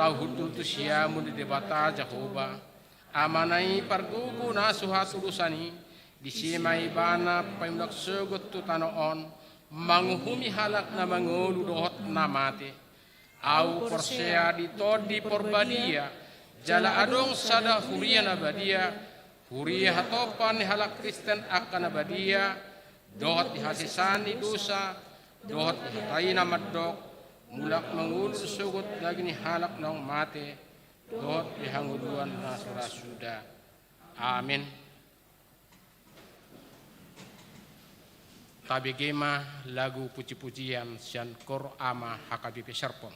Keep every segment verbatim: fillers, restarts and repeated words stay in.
Ahu hundul tu siamun di Debata Jahowa, Amana i pargogo na so hatudosan i, disi ma ibana paimulak sogot tu tano on, manguhumi halak na mangolu dohot na mate. Ahu porsea di Tondi Porbadia, jala adong sada huria na badia, huria hatopan ni halak Kristen angka na badia, dohot di hasesaan ni dosa, dohot di hata i na mandok, mulak mangolu sogot daging ni halak naung mate, dohot di hangoluan na so ra suda. Amin. Tabege ma lagu puji-pujian sian Kor Ama H K B P Serpong.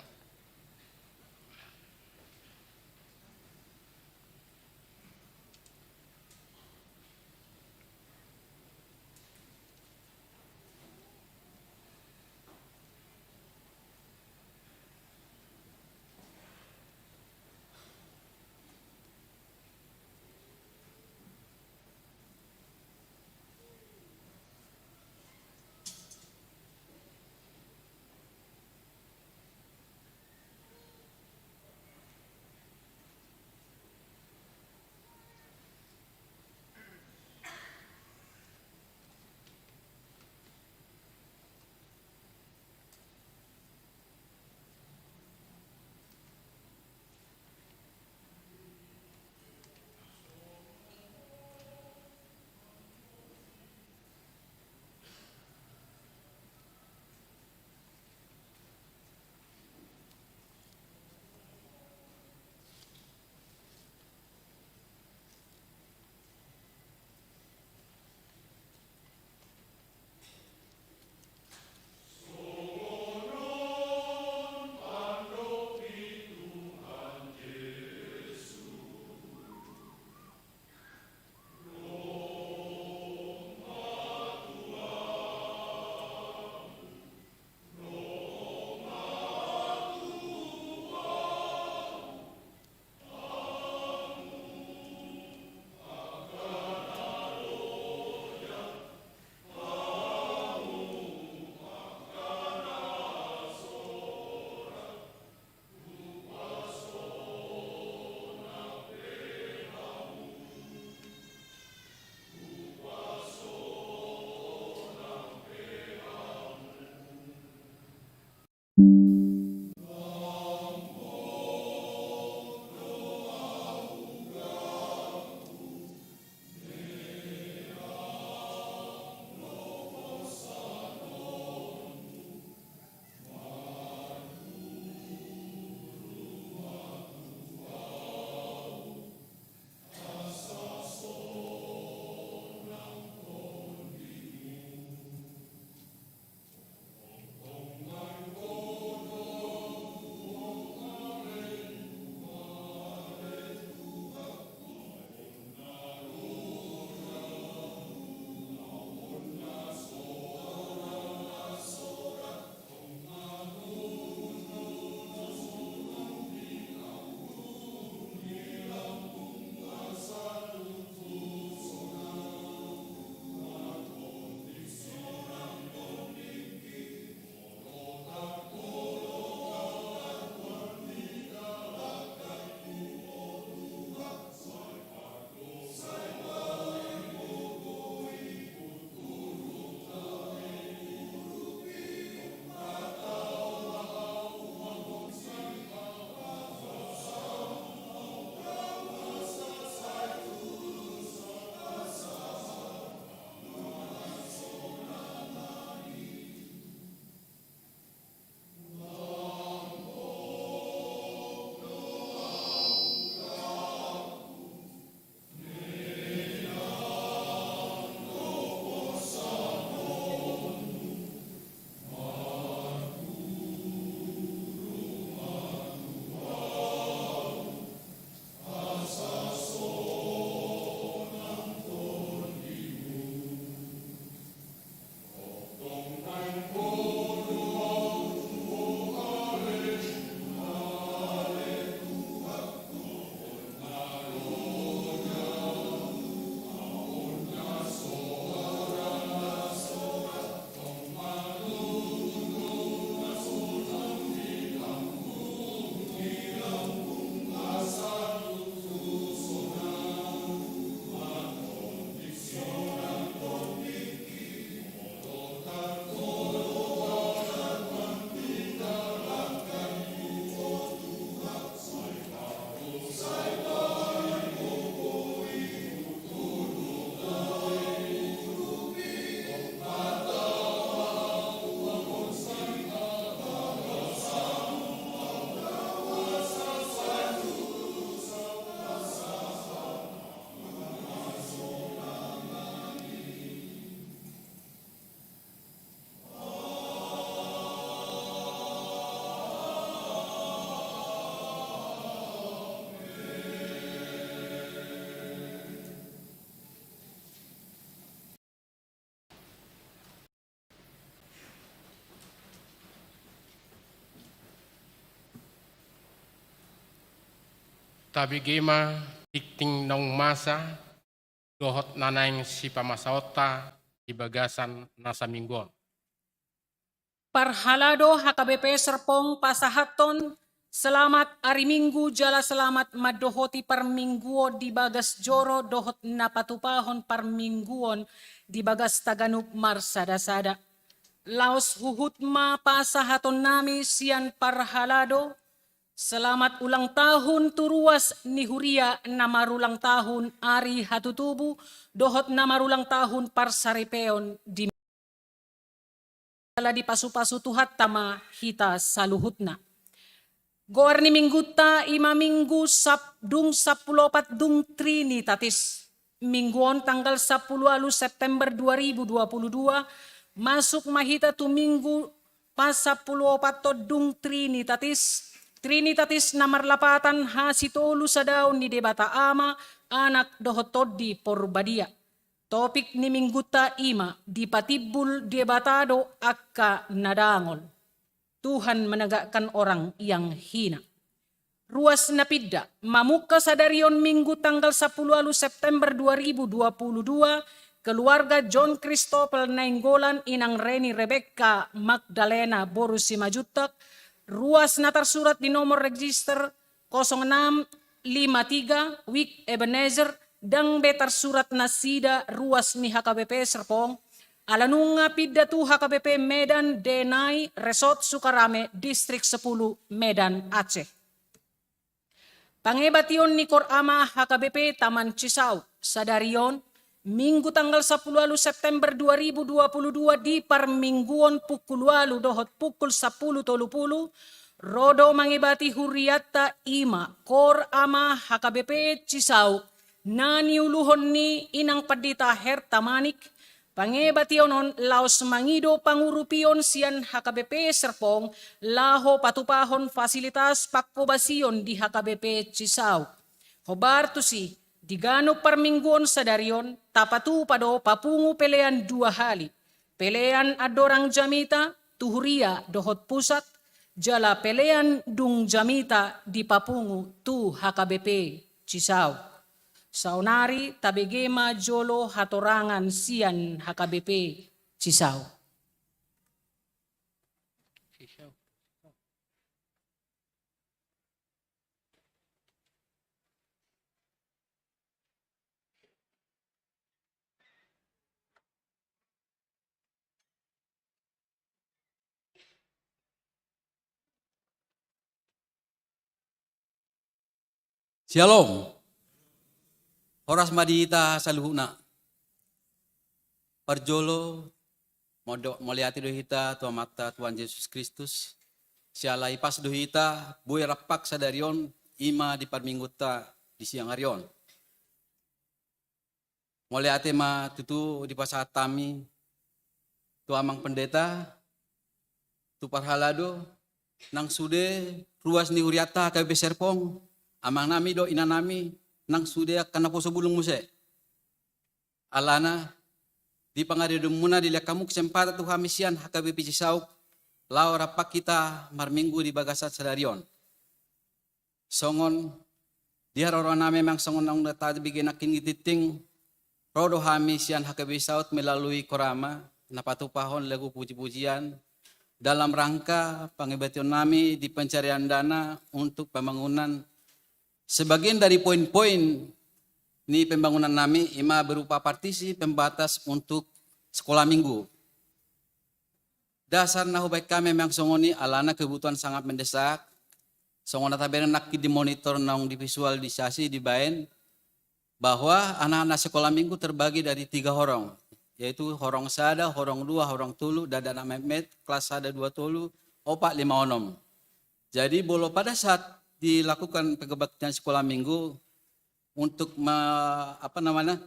Tabege ma tingting naung masa dohot na naeng sipamasaonta di bagasan na saminggu on. Parhalado H K B P Serpong pasahathon selamat ari Minggu jala selamat mandohoti parmingguon di bagas joro dohot na patupahon parmingguon di bagasta ganup marsadasada. Laos huhut ma pasahatonnami sian parhalado selamat ulang tahun tu ruas ni huria na marulang tahun ari hatutubu dohot na marulang tahun parsaripeon di jala dipasupasu Tuhanta ma hita saluhutna. Goar ni minggunta i ma minggu sap-, dung sampulu opat dung Trinitatis. Minggu on tanggal sampulu ualu September dua ribu dua puluh dua, masuk ma hita tu minggu pasampulu opat on dung Trinitatis. Trinitatis na marlapatan hasitolu sadaon ni Debata Ama, Anak dohot Tondi Porbadia. Topik ni minggunta i ma dipatimbul Debata do angka na dangol. Tuhan menegakkan orang yang hina. Ruas na pinda, mamungka sadari on Minggu tanggal sampulu ualu September dua ribu dua puluh dua, keluarga John Christopher Nainggolan, Inang Reni Rebecca Magdalena boru Simanjuntak, ruas na tarsurat di nomor register kosong enam lima tiga, Wik Ebenezer, ndang be tarsurat nasida ruas ni H K B P Serpong, ala nunga pinda tu H K B P Medan Denai, Resort Sukarame, Distrik sepuluh, Medan Aceh. Pangebation ni Kor Ama H K B P Taman Cisauk, sadari on, Minggu tanggal sampulu ualu September dua ribu dua puluh dua di parmingguon pukul ualu dohot pukul sampulu tolu pulu, ro do mangebati hurianta i ma Kor Ama H K B P Cisauk, na niuluhon ni Inang Pandita Herta Manik, pangebation on laos mangido pangurupion sian H K B P Serpong laho patupahon fasilitas pangkobasion di H K B P Cisauk. Hombar tusi, di ganup parmingguon sadari on, tapatupa do papungu pelean dua hali. Pelean andorang jamita, tu huria dohot pusat, jala pelean dung jamita dipapungu tu H K B P Cisauk. Saonari tabege ma jolo hatorangan sian H K B P Cisauk. Syalom. Horas ma di hita saluhutna. Parjolo, mauliate do hita tu Amanta Tuhan Jesus Kristus, siala ipas do hita boi rampak sadari on, i ma di parminggunta di siang ari on. Mauliate ma tutu dipasahat hami tu Amang Pendeta, tu parhalado, nang sude ruas ni hurianta H K B P Serpong, amangnami dohot inangnami, nang sude angka naposo bulung muse. Alana, di pangaridonmuna dilehon hamu kesempatan tu hami sian H K B P Cisauk, laho rampak hita marminggu di bagasan sadari on. Songon di haroroannami, memang songon naung tabege nangkin i tingting, ro do hami sian H K B P Cisauk melalui Kor Ama, na patupahon lagu puji-pujian, dalam rangka pangebationnami di pencarian dana untuk pembangunan. Sebagian dari poin-poin ni pembangunannami i ma berupa partisi pembatas untuk sekolah minggu. Dasar na hubahen hami memang songon i, alana kebutuhan sangat mendesak. Songon na tabereng nangkin di monitor naung di visualisasi dibahen, bahwa anak-anak sekolah minggu terbagi dari tiga horong, yaitu horong sada, horong dua, horong tolu, dan anak metmet kelas sada, dua, tolu, opat, lima, onom. Jadi, molo pada saat dilakukan kebaktian sekolah minggu, untuk me-, apa namanya,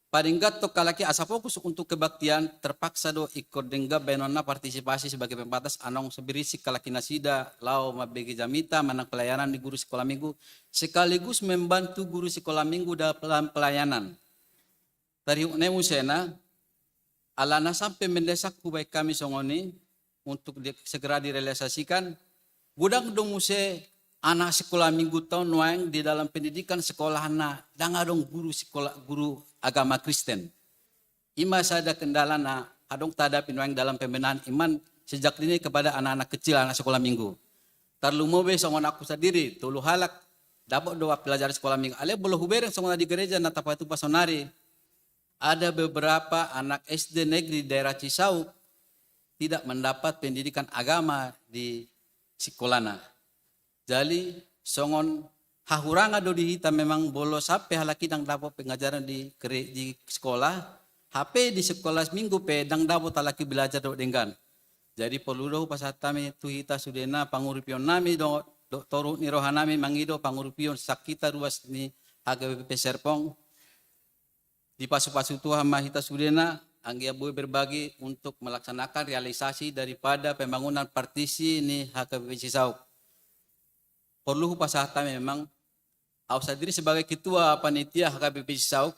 paling nggak tu halak i asa fokus untuk kebaktian, terpaksa do ingkon denggan bahenonna partisipasi sebagai pembatas, anong so berisik halak i nasida laho mambege jamita manang pelayanan di guru sekolah minggu, sekaligus membantu guru sekolah minggu dalam pelayanan. Tarihutna i musena, alana sampe mendesak hubahen hami songon i untuk di-, segera direalisasikan, godang do muse anak sikola minggu ta on nuaeng di dalam pendidikan sekolah na ndang adong guru sikola, guru agama Kristen. I ma sada kendala na adong tahadapi nuaeng dalam pembinaan iman sejak dini kepada anak-anak kecil, anak sekolah minggu. Tarlumobi songon au sandiri, tolu halak dapot do pelajaran sekolah minggu. Alai molo hubereng songon na di gereja na tapatupa saonari, ada beberapa anak S D negeri daerah Cisauk tidak mendapat pendidikan agama di sikolana. Jadi songon hahurangan do di hita memang, molo sampe halak i ndang dapot pengajaran di kere-, di sekolah, hape di sekolah minggu pe ndang dapot halak i belajar dohot denggan. Jadi porlu do hupasahat hami tu hita sudena, pangurupion nami do, do toru ni roha nami mangido pangurupion sian hita ruas ni H K B P Serpong. Dipasupasu Tuhan ma hita sudena, anggiat boi berbagi untuk melaksanakan realisasi daripada pembangunan partisi ni H K B P Cisauk. Porlu hupasahat hami memang, au sandiri sebagai ketua panitia H K B P Cisauk,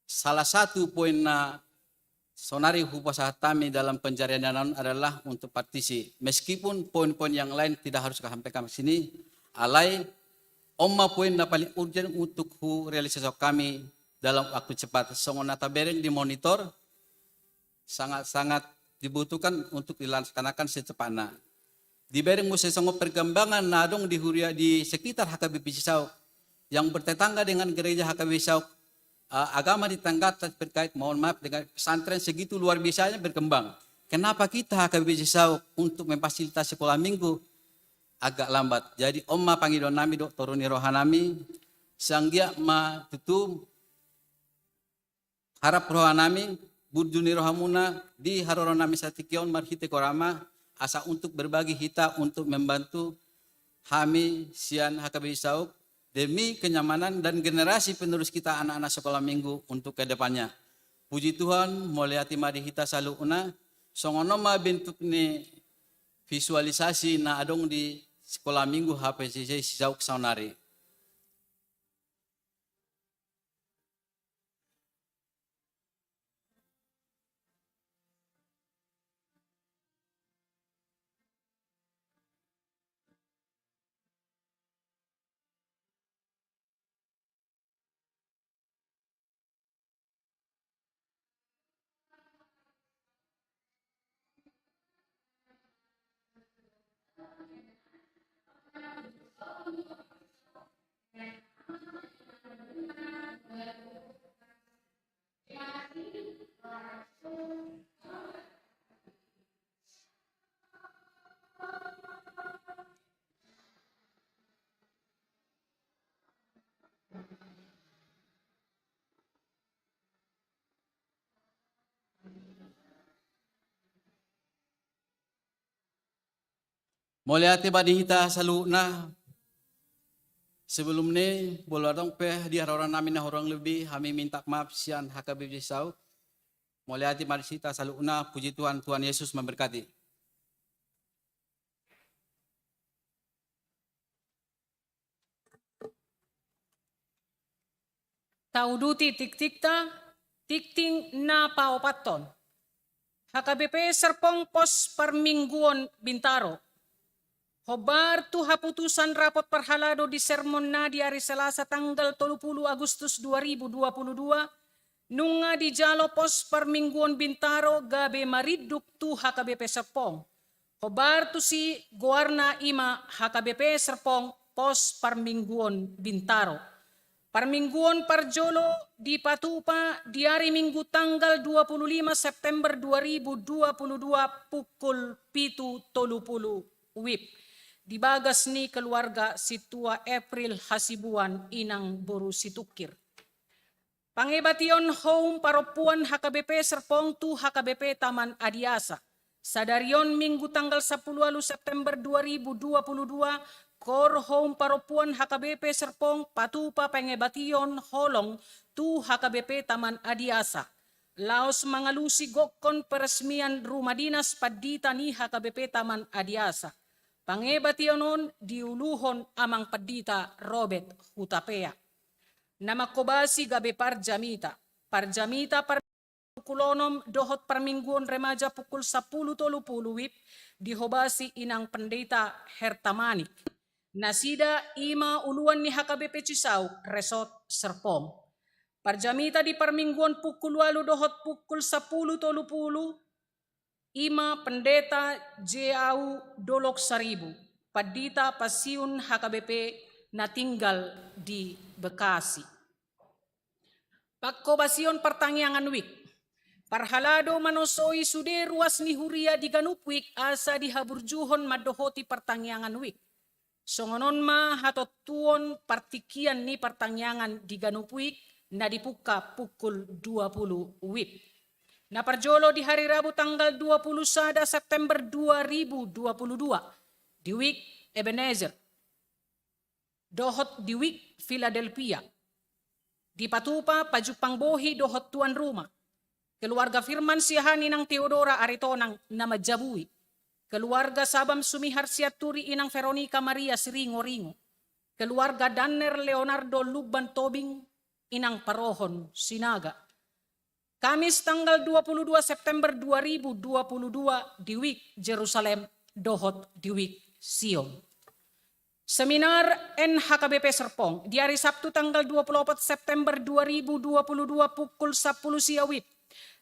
salah satu poin na saonari hupasahat hami dalam pencarian dana on adalah untuk partisi. Meskipun poin-poin yang lain tidak harus kami sampaikan di sini, alai on ma poin na paling urgen untuk hurealisasi hami dalam waktu cepat. Songon na tabereng di monitor, sangat-sangat dibutuhkan untuk dilaksanakan secepatnya. Dibereng muse songon perkembangan na adong di huria di sekitar H K B P Cisauk yang bertetangga dengan gereja H K B P Cisauk, eh, agama di tetangga terkait, mohon maaf, dengan pesantren segitu luar biasanya berkembang. Kenapa kita H K B P Cisauk untuk memfasilitasi sekolah minggu agak lambat? Jadi on ma pangidoan nami dohot toru ni roha nami, sai anggiat ma tutu harap roha nami, burju ni rohamuna di haroro nami satingki on marhite goar ama, asa untuk berbagi hita untuk membantu hami sian H K B P Cisauk demi kenyamanan dan generasi penerus kita anak-anak sekolah minggu untuk ke depannya. Puji Tuhan, mauliate ma di hita saluhutna, songon on ma bentuk ni visualisasi na adong di sekolah minggu H P C C Cisauk saonari. Mauliate ma di hita saluhutna. Sebelum ni, molo adong pe di haroro nami na hurang lebih, hami minta maaf sian H K B P Cisauk. Mauliate ma di hita saluhutna, puji Tuhan, Tuhan Yesus memberkati. Tauduti tiktikta, tiktik na paopathon. H K B P Serpong Pos Parmingguon Bintaro. Hombar tu haputusan rapot parhalado di sermonna di ari Selasa tanggal tolu pulu Agustus dua ribu dua pulu dua, nunga dijalo Pos Parmingguon Bintaro gabe marinduk tu H K B P Serpong. Hombar tusi goarna i ma H K B P Serpong Pos Parmingguon Bintaro. Parmingguon parjolo dipatupa di ari Minggu tanggal dua pulu lima September dua ribu dua pulu dua pukul pitu tolu pulu wib. Di bagas ni keluarga Sintua April Hasibuan inang boru Situngkir. Pangebation houm parompuan H K B P Serpong tu H K B P Taman Adiasa. Sadari on Minggu tanggal sampulu ualu September dua ribu dua pulu dua, kor houm parompuan H K B P Serpong patupa pangebation holong tu H K B P Taman Adiasa. Laos mangalusi gokkon peresmian rumah dinas pandita ni H K B P Taman Adiasa. Pangebation on diuluhon Amang Pandita Robert Hutapea. Na manghobasi gabe parjamita. Parjamita par pukul onom dohot parmingguon remaja pukul sampulu tolu pulu wib dihobasi inang Pendeta Herta Manik. Nasida i ma uluan ni H K B P Cisauk, Resort Serpong. Parjamita di parmingguon pukul ualu dohot pukul sampulu tolu pulu, i ma Pendeta J A U Dolok Saribu, Pandita Pensiun H K B P na tinggal di Bekasi. Panghobasion partangiangan wijk. Parhalado manosoi sude ruas ni huria di ganup wijk asa dihaburjuhon mandohoti partangiangan wijk. Songon on ma hatontuon partingkian ni partangiangan di ganup wijk na dipungka pukul dua pulu wib. Na parjolo di hari Rabu tanggal dua puluh sada September dua ribu dua puluh dua di wijk Ebenezer dohot di wijk Philadelphia. Dipatupa pajumpang bohi dohot tuan rumah. Keluarga Firman Siahaan inang Theodora Aritonang na manjabui. Keluarga Sabam Sumihar Sianturi inang Veronica Maria Siringoringo. Keluarga Danner Leonardo Lumban Tobing inang Parohon Sinaga. Kamis tanggal dua puluh dua September dua ribu dua puluh dua di wijk Jerusalem dohot di wijk Sion. Seminar N H K B P Serpong di hari Sabtu tanggal dua puluh opat September dua ribu dua puluh dua pukul sampulu sia wib.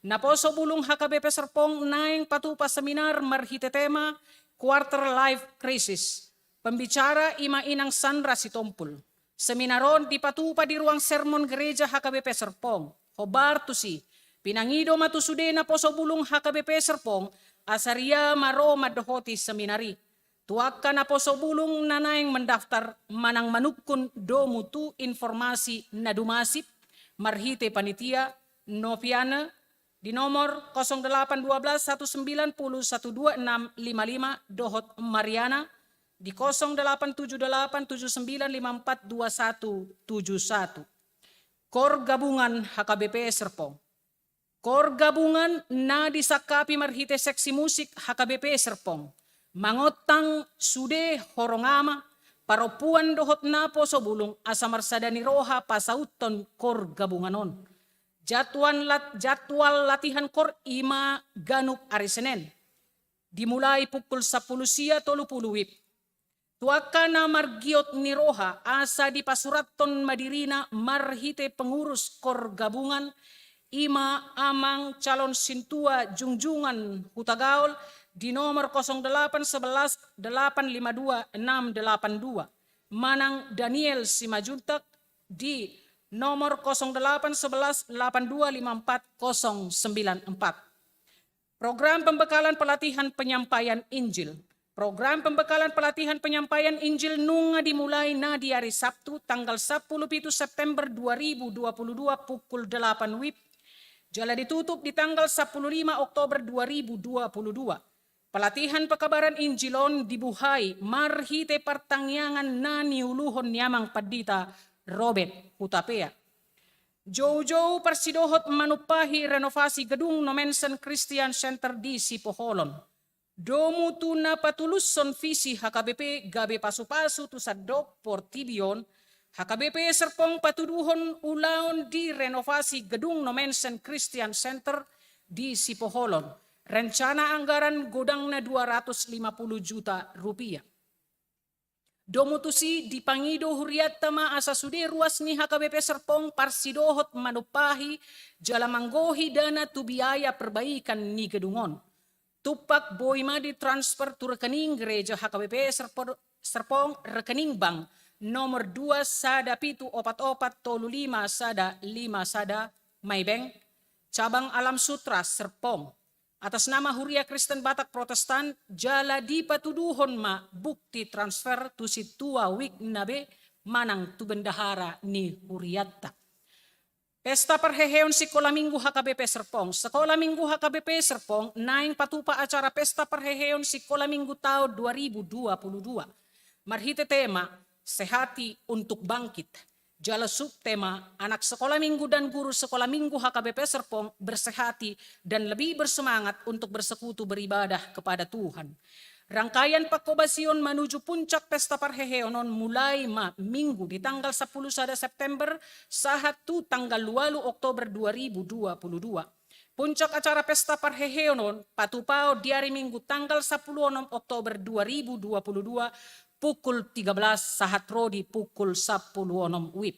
Naposo bulung H K B P Serpong naeng patupa seminar marhite tema Quarter Life Crisis. Pembicara i ma inang Sandra Sitompul. Seminar on dipatupa di ruang sermon gereja H K B P Serpong. Hombar tusi, pinangido ma tu sude naposo bulung H K B P Serpong asa ria ma ro mandohoti seminar i. Tu angka naposo bulung na naeng mendaftar manang manungkun domu tu informasi na dumasip marhite panitia Noviana di nomor kosong delapan dua belas satu sembilan puluh satu dua enam lima lima dohot Mariana di kosong delapan tujuh delapan tujuh sembilan lima empat dua satu tujuh satu. Kor Gabungan H K B P Serpong. Kor Gabungan na disangkapi marhite seksi musik H K B P Serpong mangontang sude horong ama, parompuan dohot naposo bulung asa marsada ni roha pasauthon Kor Gabungan on. Jadwal lat-, jadwal latihan kor i ma ganup ari Senen. Dimulai pukul sampulu sia tolu pulu wib. Tu angka na margiot ni roha asa dipasurathon ma dirina marhite pengurus Kor Gabungan, i ma amang calon sintua Jungjungan Hutagaol di nomor kosong delapan sebelas delapan lima dua enam delapan dua, manang Daniel Simanjuntak di nomor kosong delapan sebelas delapan dua lima empat kosong sembilan empat. Program pembekalan pelatihan penyampaian Injil. Program pembekalan pelatihan penyampaian Injil nunga dimulai na di ari Sabtu tanggal sampulu pitu September dua ribu dua puluh dua pukul delapan wib, jala ditutup di tanggal sampulu lima Oktober dua ribu dua puluh dua. Pelatihan pekabaran Injil on dibuhai marhite partangiangan na niuluhon ni amang pandita Robert Hutapea. Joujou parsidohot manumpahi renovasi gedung Nommensen Christian Center di Sipoholon. Domu tu na patulushon visi H K B P gabe pasupasu tu sandok portibi on, H K B P Serpong patuduhon ulaon di renovasi gedung Nommensen Christian Center di Sipoholon. Rencana anggaran godangna dua ratus lima puluh juta rupiah. Domu tusi dipangido hurianta ma asa sude ruas ni H K B P Serpong parsidohot manumpahi jala manggohi dana tu biaya perbaikan ni gedung on. Tumpak boi ma ditransfer tu rekening gereja H K B P Serpo-, Serpong, rekening bank nomor dua sada pitu opat opat tolu lima sada lima sada, Maybank, cabang Alam Sutra Serpong, atas nama Huria Kristen Batak Protestan, jala dipatuduhon ma bukti transfer tu sintua wijk na be manang tu bendahara ni hurianta. Pesta parheheon Sikola Minggu H K B P Serpong. Sikola Minggu H K B P Serpong naeng patupa acara pesta parheheon Sikola Minggu taon dua ribu dua puluh dua. Marhite tema, Sehati untuk Bangkit. Jala subtema, Anak Sekolah Minggu dan Guru Sekolah Minggu H K B P Serpong bersehati dan lebih bersemangat untuk bersekutu beribadah kepada Tuhan. Rangkaian panghobasion manuju puncak pesta parheheon on mulai ma Minggu di tanggal sampulu sada September sahat tu tanggal ualu Oktober dua ribu dua puluh dua. Puncak acara pesta parheheon on patupaon di ari Minggu tanggal sampulu onom Oktober dua ribu dua puluh dua pukul tiga belas sahat ro di pukul sampulu onom wib.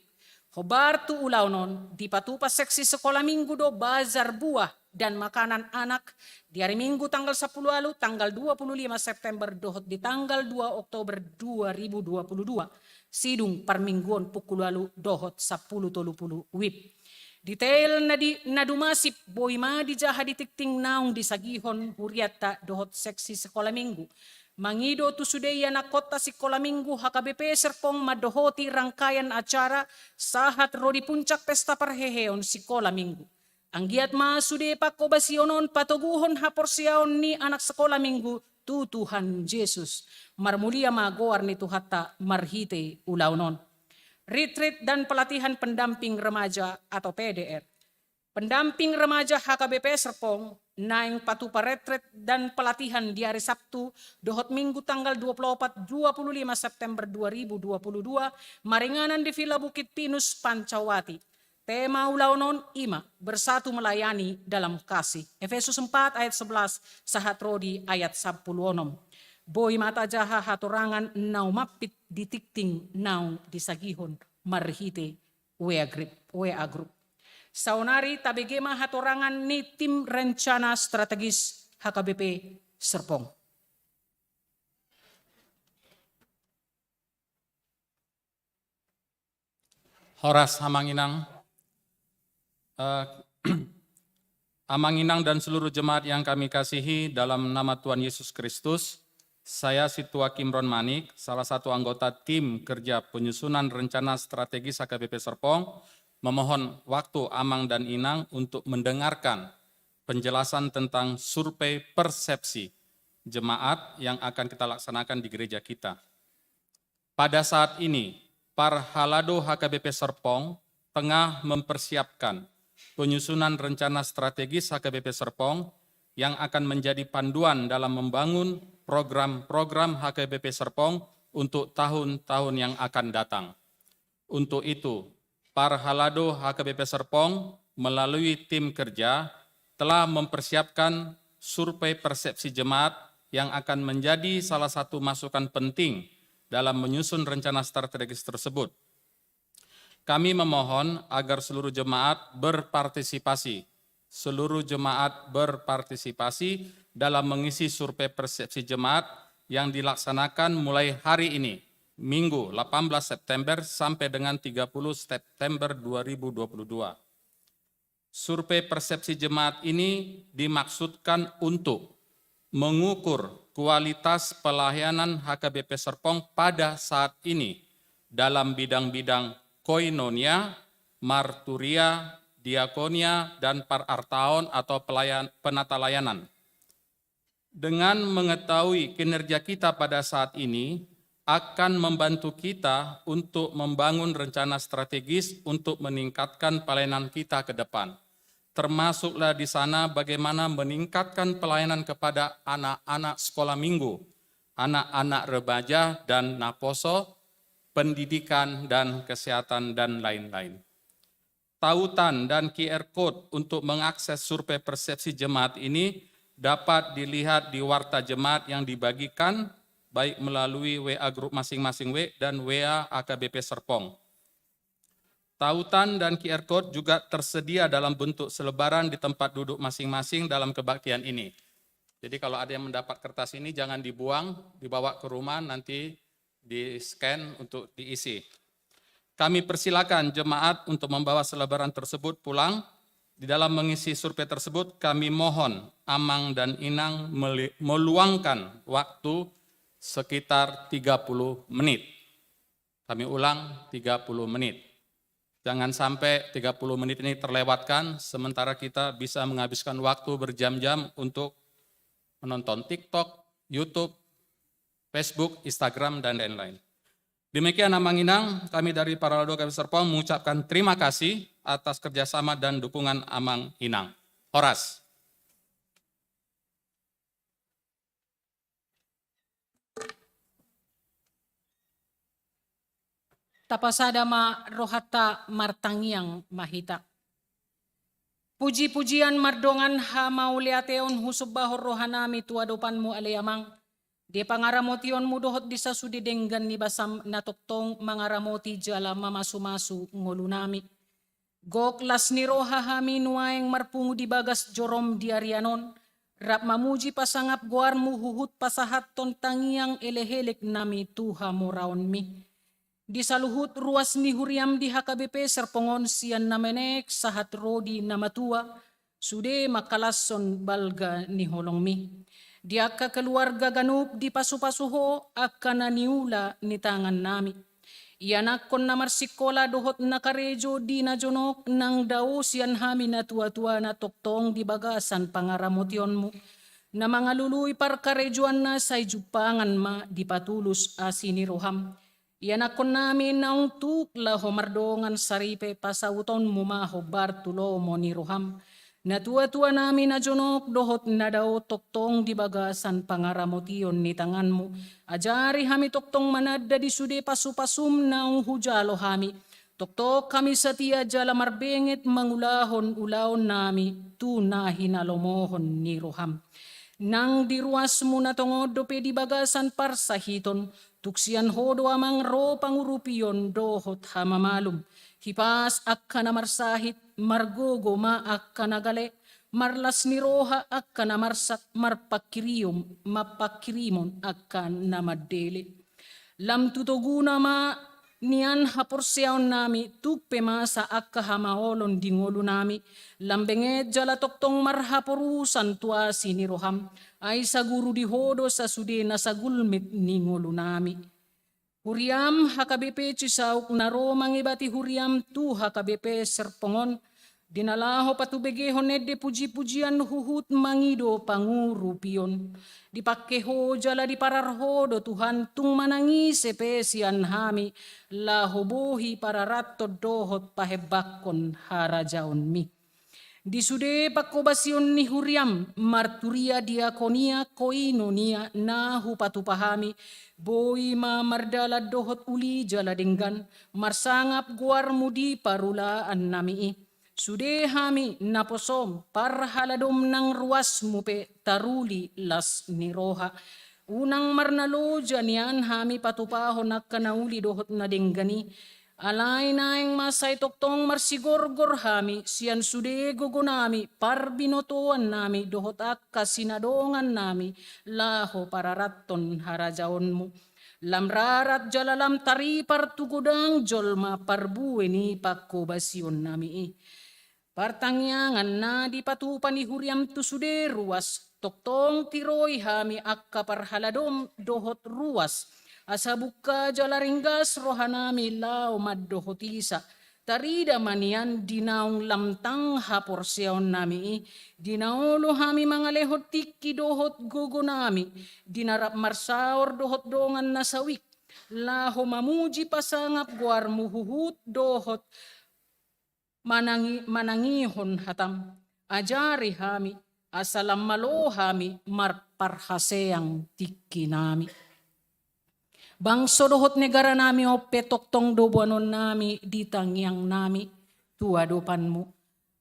Hombar tu ulaon on, dipatupa seksi sekolah minggu do bazar buah dan makanan anak di hari Minggu tanggal sampulu ualu, tanggal dua puluh lima September dohot di tanggal dua Oktober dua ribu dua puluh dua, sidung parmingguon pukul ualu dohot sampulu tolu pulu wib. Detail na di, na dumasip boi ma dijaha di tingting naung disagihon hurianta dohot seksi sekolah minggu. Mangido tu sude ianakkonta sikola minggu H K B P Serpong mandohoti rangkaian acara sahat ro di puncak pesta parheheon sikola minggu. Anggiat ma sude pangkobasion on patoguhon haporseaon ni anak sikola minggu tu Tuhan Jesus. Marmulia ma goar ni Tuhanta marhite ulaon on. Retreat dan pelatihan pendamping remaja atau P D R. Pendamping remaja H K B P Serpong naeng patupa retreat dan pelatihan di hari Sabtu dohot Minggu tanggal dua puluh opat, dua puluh lima September dua ribu dua puluh dua, maringanan di Villa Bukit Pinus, Pancawati. Tema ulaon on i ma, Bersatu Melayani Dalam Kasih. Efesus empat ayat sebelas sahat ro di ayat sampulu onom. Boi ma tajaha hatorangan na umampit di tingting naung disagihon marhite W A Group, W A Group. Saonari tabege ma hatorangan ni tim rencana strategis H K B P Serpong. Horas, Amang Inang. Eh, Amang Inang dan seluruh jemaat yang kami kasihi dalam nama Tuhan Yesus Kristus, saya Sintua Kimron Manik, salah satu anggota tim kerja penyusunan rencana strategis H K B P Serpong, memohon waktu Amang dan Inang untuk mendengarkan penjelasan tentang survei persepsi jemaat yang akan kita laksanakan di gereja kita. Pada saat ini, Parhalado H K B P Serpong tengah mempersiapkan penyusunan rencana strategis H K B P Serpong yang akan menjadi panduan dalam membangun program-program H K B P Serpong untuk tahun-tahun yang akan datang. Untuk itu, Parhalado H K B P Serpong melalui tim kerja telah mempersiapkan survei persepsi jemaat yang akan menjadi salah satu masukan penting dalam menyusun rencana strategis tersebut. Kami memohon agar seluruh jemaat berpartisipasi, seluruh jemaat berpartisipasi dalam mengisi survei persepsi jemaat yang dilaksanakan mulai hari ini, Minggu, delapan belas September, sampai dengan tiga puluh September dua ribu dua puluh dua. Survei persepsi jemaat ini dimaksudkan untuk mengukur kualitas pelayanan H K B P Serpong pada saat ini dalam bidang-bidang koinonia, marturia, diakonia, dan parartaon atau pelayan-, penatalayanan. Dengan mengetahui kinerja kita pada saat ini akan membantu kita untuk membangun rencana strategis untuk meningkatkan pelayanan kita ke depan. Termasuklah di sana bagaimana meningkatkan pelayanan kepada anak-anak sekolah minggu, anak-anak remaja dan naposo, pendidikan dan kesehatan, dan lain-lain. Tautan dan Q R code untuk mengakses survei persepsi jemaat ini dapat dilihat di warta jemaat yang dibagikan, baik melalui W A grup masing-masing W dan W A H K B P Serpong. Tautan dan Q R code juga tersedia dalam bentuk selebaran di tempat duduk masing-masing dalam kebaktian ini. Jadi, kalau ada yang mendapat kertas ini, jangan dibuang, dibawa ke rumah, nanti di-scan untuk diisi. Kami persilakan jemaat untuk membawa selebaran tersebut pulang. Di dalam mengisi survei tersebut, kami mohon Amang dan Inang meli-, meluangkan waktu sekitar tiga puluh menit. Kami ulang, tiga puluh menit. Jangan sampai tiga puluh menit ini terlewatkan, sementara kita bisa menghabiskan waktu berjam-jam untuk menonton TikTok, YouTube, Facebook, Instagram, dan lain-lain. Demikian, Amang Inang, kami dari Parhalado H K B P Serpong mengucapkan terima kasih atas kerjasama dan dukungan Amang Inang. Horas. Tapasada ma rohanta, martangiang ma hita. Puji-pujian mardongan hamauliateon husombahon rohanami tu adopanmu, ale Amang, Di pangaramotionmu dohot di sasude denggan ni basam na tongtong mangaramoti jala mamasumasu ngolunami. Gok las ni roha hami nuaeng marpungu di bagas jorom di arian on, rap mamuji pasangap goarmu huhut pasahathon tangiang elekelek nami tu hamoraonmi. Di saluhut ruas ni huriam di H K B P Serpong on sian na menek sahat ro di na matua, sude mangkalashon balga ni holongmi. Di angka keluarga ganup dipasupasu ho angka na niula ni tangannami. Ianakkon na marsingkola dohot na karejo di na jonok nang dao sian hami na tuatua na tongtong di bagasan pangaramotionmu. Na mangalului parkarejoanna sai jumpangan ma dipatulus asi ni roham. Ianakkonnami naung tuk laho mardongan saripe pasautonmu ma hombar tu lomo ni roham. Na tuatuanami na jonok dohot na dao tongtong di bagasan pangaramotion ni tanganmu. Ajari hami tongtong mananda di sude pasupasum naung hujalo hami. Tongtong hami satia jala marbenget mangulahon ulaonnami tu na hinalomohon ni roham. Nang di ruasmu na tongon dope di bagasan parsahiton, tung sian ho do amang ro pangurupion dohot hamamalum. Hipas angka na marsahit, margogo ma angka na gale, marlas ni roha angka na marsak, marpangkiriom, marpangkirimon angka na mandele. Lam tu toguna ma nian haporseaonnami, tuk pe masa angka hamaolon di ngolunami, lam benget jala tongtong marhaporusan tu asi ni roham, ai saguru di ho do sasude na sagulmit ni ngolunami. Huriam H K B P Cisauk na ro mangebati huriam tu H K B P Serpong on, di na laho patubegehon ende pujipujian huhut mangido pangurupion. Dipangke ho jala diparar ho do Tuhan tung manang ise pe sian hami laho bohi pararathon dohot pahembangkon harajaonmi. Di sude pangkobasion ni huriam, marturia, diakonia, koinonia, na hupatupa hami, boi ma mardalan dohot uli jala denggan, marsangap goarmu di parulaannami i. Sude hami naposom, parhaladom nang ruasmu pe taruli las ni roha. Unang marnaloja nian hami patupahon angka na uli dohot na denggan i. Alai naeng ma sai tongtong marsigorgor hami, sian sude gogonami, parbinotoannami, dohot angka sinadongannami, laho pararathon harajaonmu. Lam rarat jala lam taripar tu godang jolma parbue ni pangkobasionnami i. Partangiangan na dipatupa ni huriam tu sude ruas, tongtong tiroi hami angka parhaladom dohot ruas, asa bungka jala ringgas rohanami laho mandohotisa. Tarida ma nian di naung lam tang haporseaonnami i, di na olo hami mangalehon tingki dohot gogonami, di na rap marsaor dohot dongan na sawik, laho mamuji pasangap goarmu huhut dohot manangi-, manangihon hatam. Ajari hami, asa lam malo hami marparhaseang tingkinami. Bangso dohot negaranami on pe tongtong do boanonnami di tangiangnami tu adopanmu.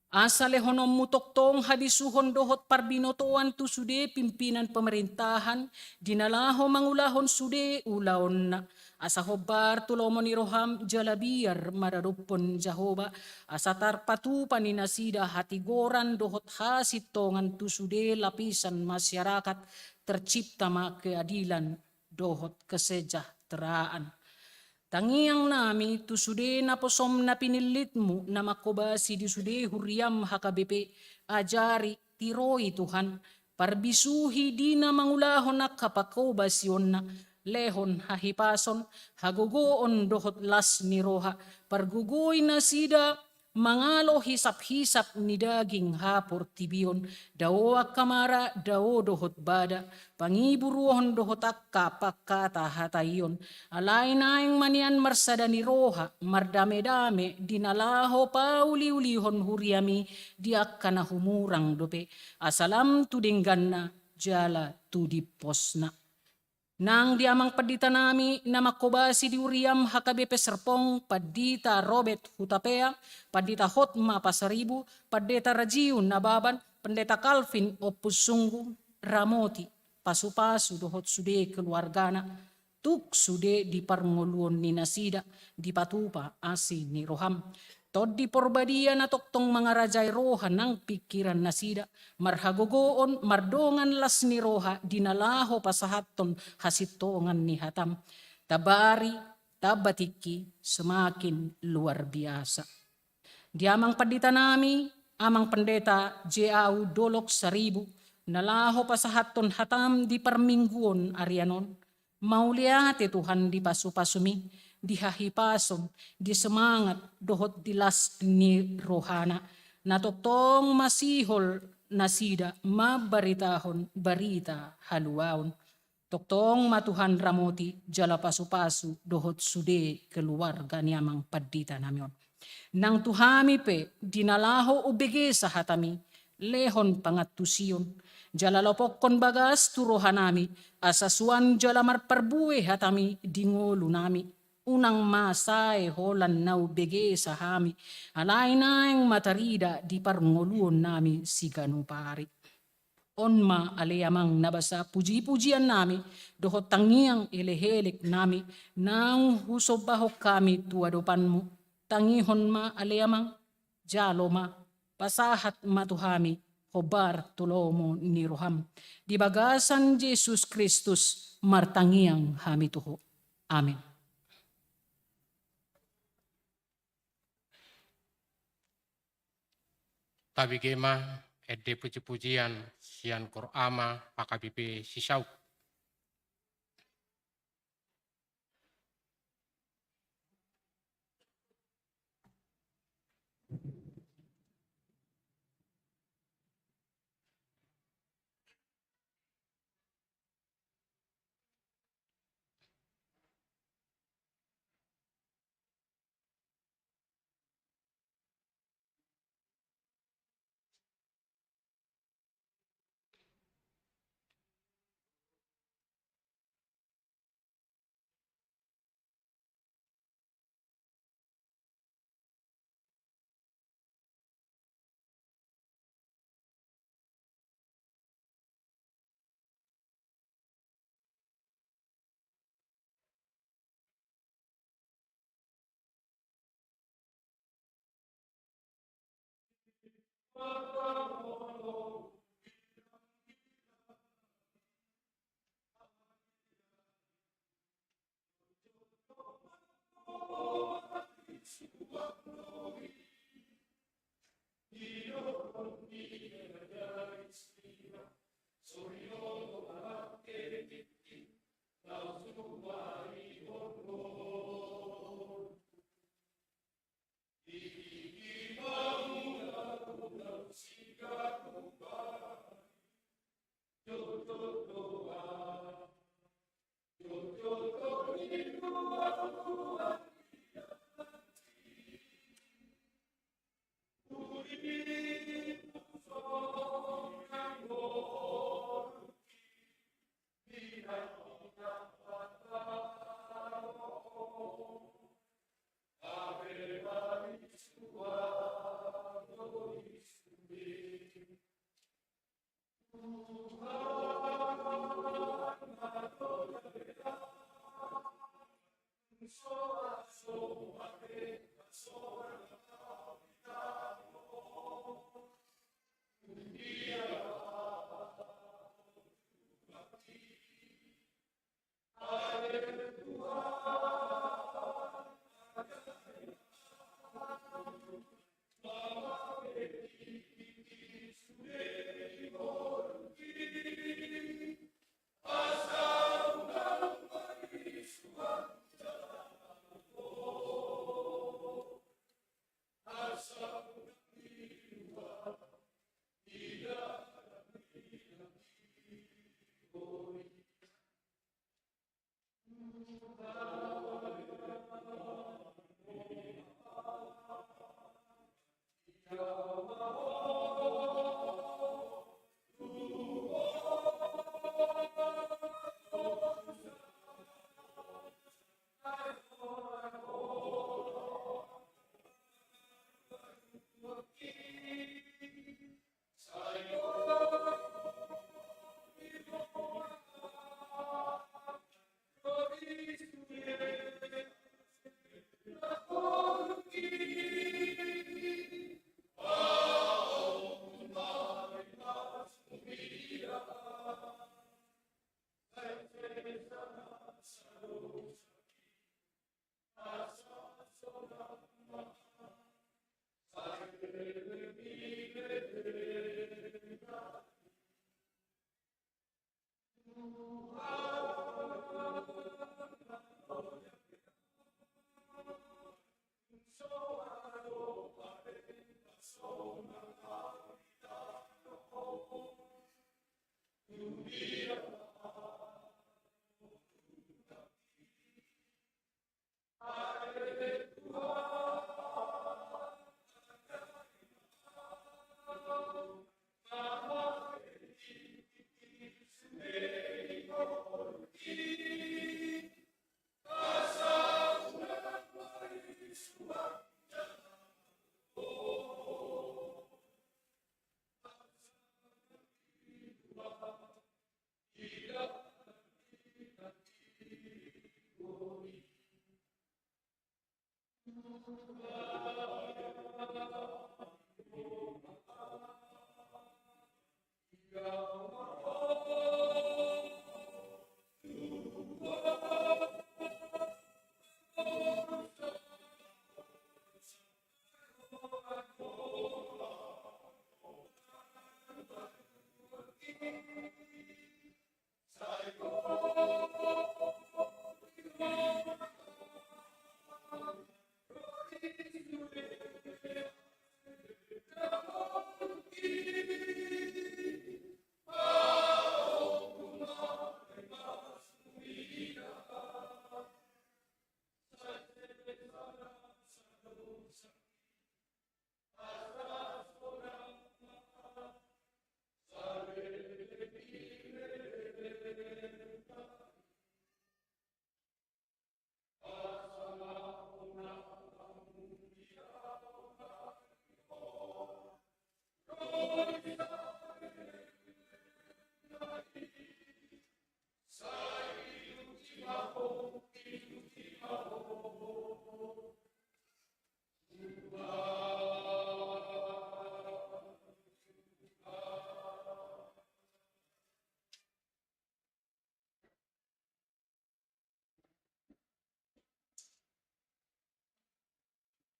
Asa lehononmu tongtong habisuhon dohot parbinotoan tu sude pimpinan pemerintahan, di na laho mangulahon sude ulaonna. Asa hombar tu lomo ni roham jala biar maradophon Jahowa, asa tarpatupa ni nasida hatigoran dohot hasintongan tu sude lapisan masyarakat, tercipta ma keadilan dohot kesejahteraan. Tangiangnami tu sude naposom na pinillitmu na mangkobasi di sude huriam H K B P, ajari, tiroi Tuhan, parbisuhi di na mangulahon angka pangkobasionna, lehon hahipason, hagogoon dohot las ni roha, pargogoi nasida mangalo hisaphisap ni daging haportibion, dao angka mara, dao dohot bada, pangiburuon dohot angka pangkatahataion. Alai naeng ma nian marsada ni roha, mardamedame, di na laho pauliulihon huriami di angka na humurang dope, asa lam tu dengganna jala tu dimposna. Nang di amang panditanami na mangkobasi di huriam H K B P Serpong, Pandita Robert Hutapea, Pandita Hotma Pasaribu, Pandita Rajiu Nababan, Pandita Calvin Ompusunggu, ramoti, pasupasu dohot sude keluargana, tung sude di parngoluon ni nasida dipatupa asi ni roham. Tondi Porbadia na tongtong mangarajai roha nang pingkiran nasida, marhagogoon mardongan las ni roha di na laho pasahathon hasintongan ni hatam. Tamba ari, tamba tingki, semakin luar biasa. Di amang pandita nami, Amang Pendeta J A U Dolok Saribu, na laho pasahathon hatam di parmingguon arian on, mauliate Tuhan di pasupasumi, di hahipason, di semangat, dohot di las ni rohana, na tongtong masihol nasida mambaritahon barita haluaon. Tongtong ma Tuhan ramoti jala pasupasu dohot sude keluarga ni amang pandita nami on. Nang tu hami pe di na laho umbegesa hatami, lehon pangantusion, jala lopokkon bagas tu rohanami, asa suan jala marparbue hatami di ngolunami. Unang ma sae holan na umbegesa hami, alai naeng ma tarida di parngoluonnami siganup ari. On ma ale Amang na basa pujipujiannami, dohot tangiang elekeleknami, naung husombahon hami tu adopanmu. Tangihon ma ale Amang, jalo ma, pasahat ma tu hami hombar tu lomo ni roham. Di bagasan Jesus Kristus martangiang hami tu ho. Amin. Tabege ma ende pujipujian sian Gor Ama H K B P Sisauk.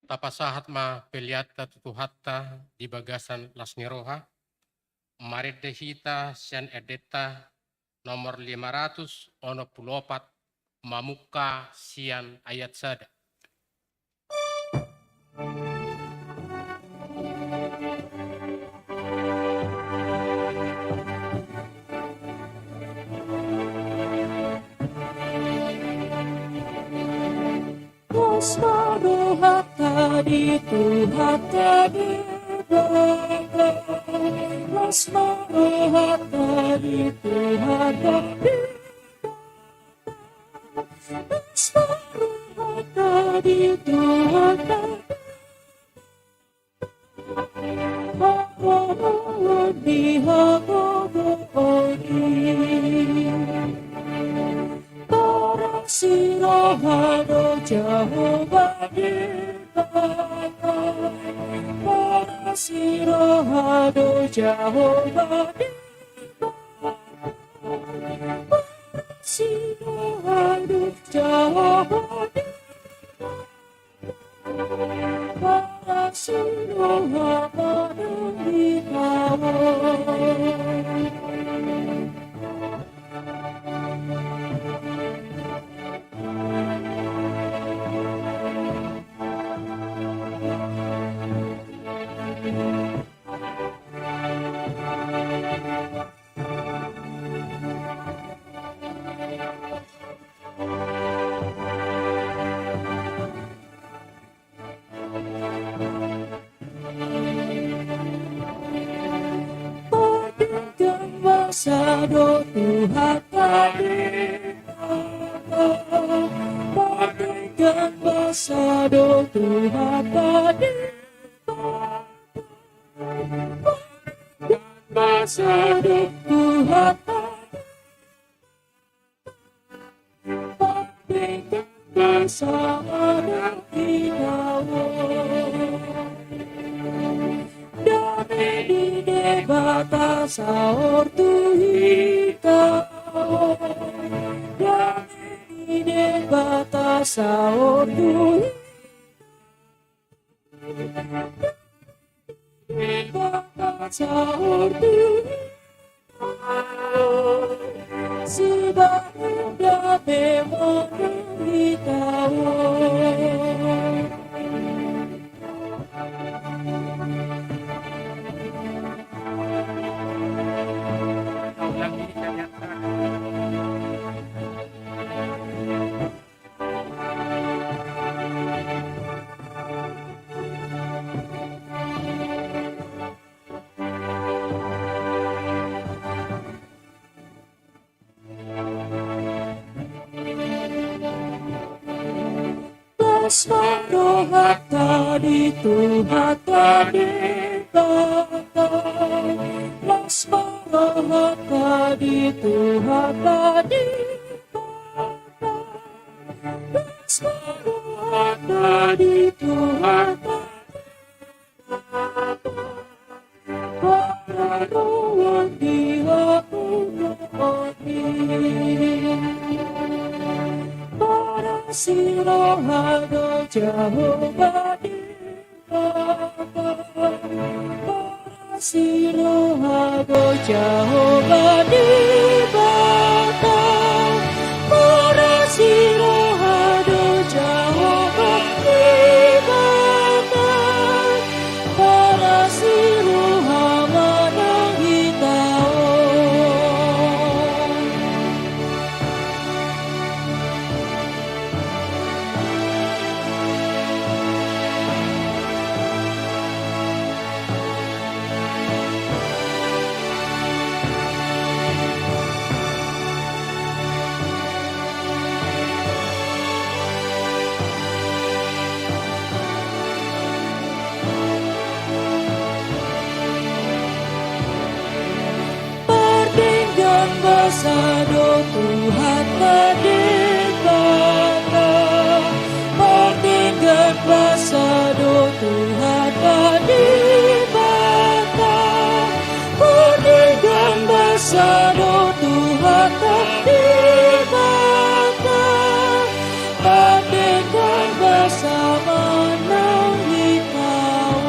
Tapasahat ma peleanta tu Tuhanta di bagasan las ni roha, marende hita sian endenta nomor lima ratus onom pulu opat, mamungka sian ayat sada. Las ma rohanta di Tuhanta Debata, las ma rohanta di Tuhanta Debata. Las ma rohanta di Tuhanta, haholongan ni hagogoon i. Parasi roha do Jahowa Debata, parasi roha do Jahowa Debata. Parasi roha do Jahowa Debata, parasi roha do Jahowa Debata. Pardenggan basa do Tuhanta Debata, pardenggan basa do Tuhanta Debata. Pardenggan basa do Tuhanta, pardenggan basa do Tuhanta. Dame ni Debata saor tu hita, dame ni Debata saor tu hita. Bapa saur tu hita on, sibahen dame ma nang hita on. Las ma rohanta di Tuhanta Debata. Las ma rohanta di Tuhanta Debata. Las ma rohanta di Tuhanta Debata. Pararoan di hamu na otik. Paras ni roha do Jahowa Debata. Paras ni roha do Jahowa Debata. Paras ni roha do Jahowa Debata. Paras ni roha ma nang hita on. Pardenggan basa do Tuhanta Debata. Pardenggan basa do Tuhanta Debata. Pardenggan basa do Tuhanta Debata. Pardenggan basa ma nang hita on.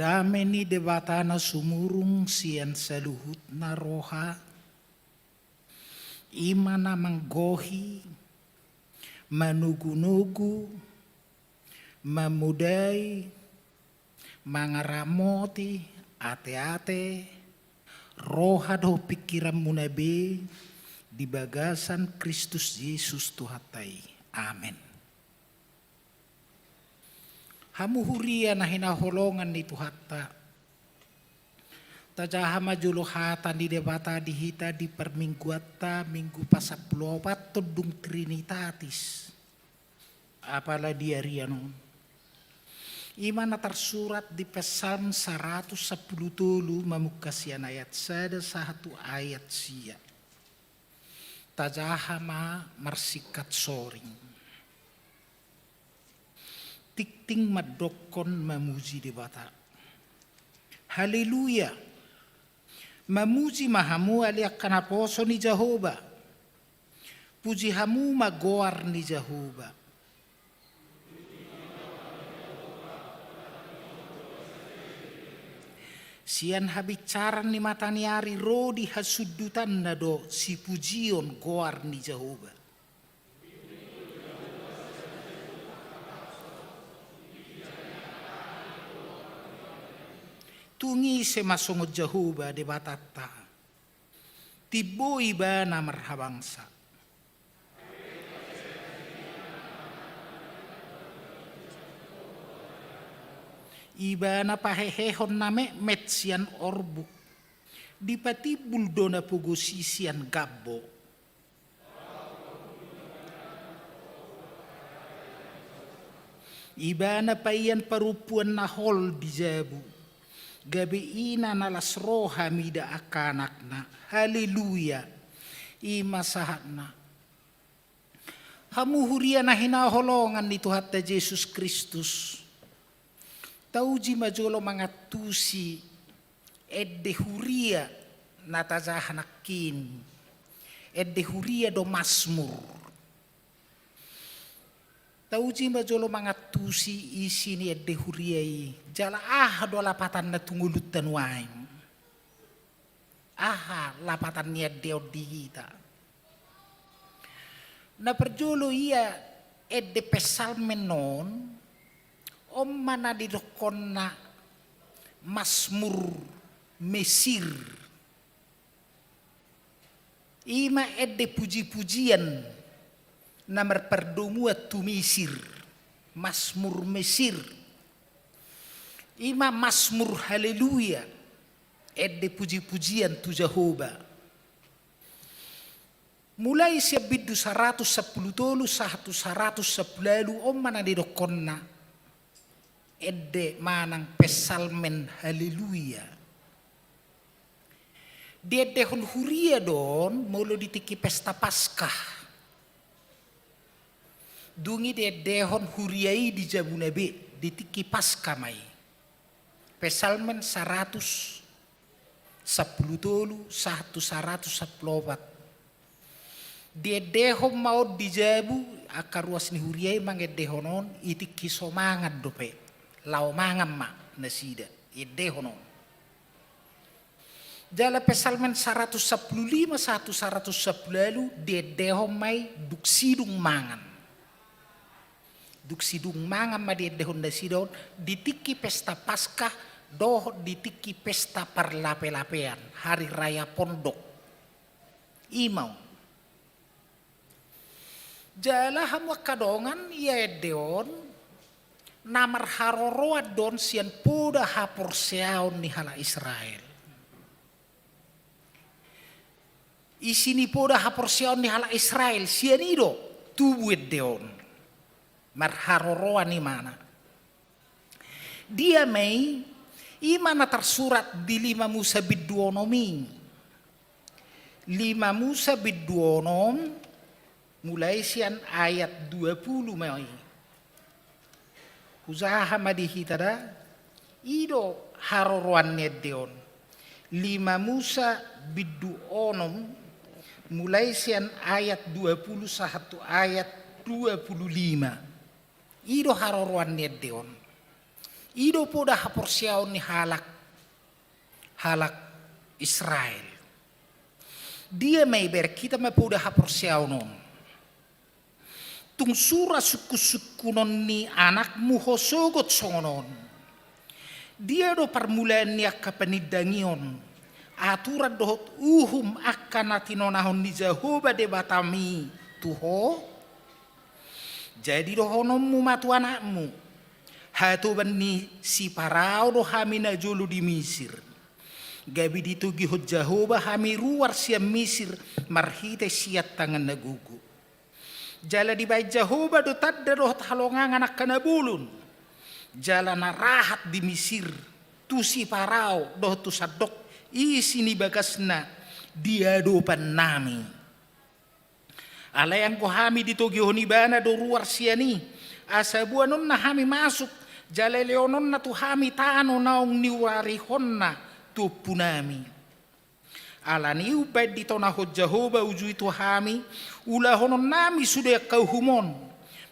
Dame ni Debata na sumurung sian saluhutna roha, i ma na manggohi, manogunogu, mamodai, mangaramoti ateate, roha dohot pingkiranmuna be di bagasan Kristus Jesus Tuhanta i. Amen. Hamu huria na hinaholongan ni Tuhanta, tajaha ma jolo hata ni Debata di hita di parmingguanta, Minggu pasampuluopathon dung Trinitatis, apala di arian on. I ma na tarsurat di Psalm saratus sampulu tolu, mamungka sian ayat sada sahat tu ayat sia. Tajaha ma marsingkat soring. Tingting mandokkon mamuji Debata. Haleluya! Mamuji ma hamu ale angka naposo ni Jahowa. Puji hamu ma goar ni Jahowa. Sian habinsaran ni mata ni ari ro di hasundutanna do sipujion goar ni Jahowa. Tung ise ma songon Jahowa Debatanta? Timbo ibana marhabangsa. Ibana pahehehon na metmet sian orbuk. Dipatimbul do na pogos i sian gambo. Ibana paian parompuan na hol di jabu, gabe ina na las roha mida angka anakna. Haleluya! I ma sahatna. Hamu huria na hinaholongan ni Tuhanta Jesus Kristus, tauji ma jolo mangantusi ende huria na tajaha nangkin. Ende huria do Masmur. Tauji ma jolo mangantusi isi ni ende huria i, jala aha do lapatanna tu ngolunta nuaeng. Aha lapatan ni ende on di hita. Na parjolo ia ende Psalmen on, on ma na didokkonna Masmur Mesir. I ma ende puji-pujian na marpardomuan tu Misir, Masmur Mesir. I ma Masmur Haleluya, ende puji-pujian tu Jahowa. Mulai sian bindu saratus sampulu tolu sahat tu saratus sampulu ualu, on ma na didokkonna ende manang Psalmen Haleluya. Diendehon huria do on molo di tingki pesta Paskah. Dung i diendehon huria i di jabuna be di tingki Paskah ma i. Psalmen saratus sampulu tolu sahat tu saratus sampulu opat. Diendehon ma on di jabu, angka ruas ni huria i mangendehon on, i tingki so mangan dope. Laho mangan ma nasida, iendehon on. Jala Psalmen saratus sampulu lima sahat tu saratus sampulu ualu diendehon ma i dung sidung mangan. Dung sidung mangan ma diendehon nasida on, di tingki pesta Paskah, dohot di tingki pesta parlape-lapean, hari raya pondok. I ma on. Jala hamu angka dongan, ia ende on, na marharoroan do on sian poda haporseaon ni halak Israel. Isi ni poda haporseaon ni halak Israel, sian i do tubu ende on. Marharoroan imana. Dia ma i, i ma na tarsurat di lima Musa bindu onom i. Lima Musa bindu onom, mulai sian ayat dua pulu ma i. Hujaha ma di hita da, i do haroroan ni ende on. Lima Musa bindu onom, mulai sian ayat dua pulu sahat tu ayat dua pulu lima. I do haroroan ni ende on. I do poda haporseaon ni halak, halak Israel. Dia ma i, bereng hita ma poda haporseaon on. Tung sura sungkun-sungkunon ni anakmu ho sogot songon on. Dia do parmulaan ni angka panindangion, aturan dohot uhum angka na tinonahon ni Jahowa Debatam i tu ho? Jadi dohononmu ma tu anakmu: Hatoban ni si Parao do hami najolo di Misir. Gabe ditogihon Jahowa hami ruar sian Misir marhite sian tangan na gogo. Jala dibahen Jahowa do tanda dohot halongangan angka na bolon, jala na rahat di Misir, tu si Parao dohot tu sandok isi ni bagasna di adopannami. Alai anggo hami ditogihon ibana do ruar sian i, asa boanonna hami masuk, jala lehononna tu hami tano naung niuarihonna tu ompunami. Alani i umbahen ditonahon Jahowa uju i tu hami, ulahononnami sude angka uhum on,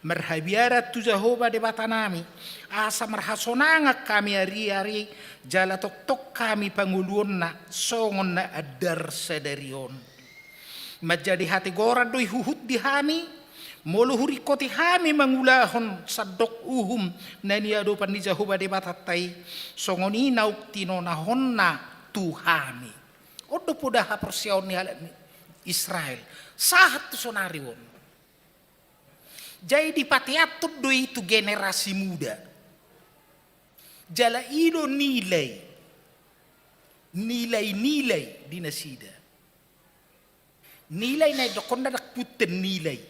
marhabiaran tu Jahowa Debatanami, asa marhasonangan hami ariari, jala tongtong hami pangoluonna songon na andar sadari on. Manjadi hatigoran do i huhut di hami, molo huringkoti hami mangulahon sandok uhum na niadopan ni Jahowa Debatanta i, songon i naung tinonahonna tu hami. On do poda haporseaon ni halak ni Israel sahat tu sonari on. Jadi dipateanhon do i tu generasi muda. Jala i do nilai, nilai-nilai di nasida. Nilai na idokkon na ndang punten nilai.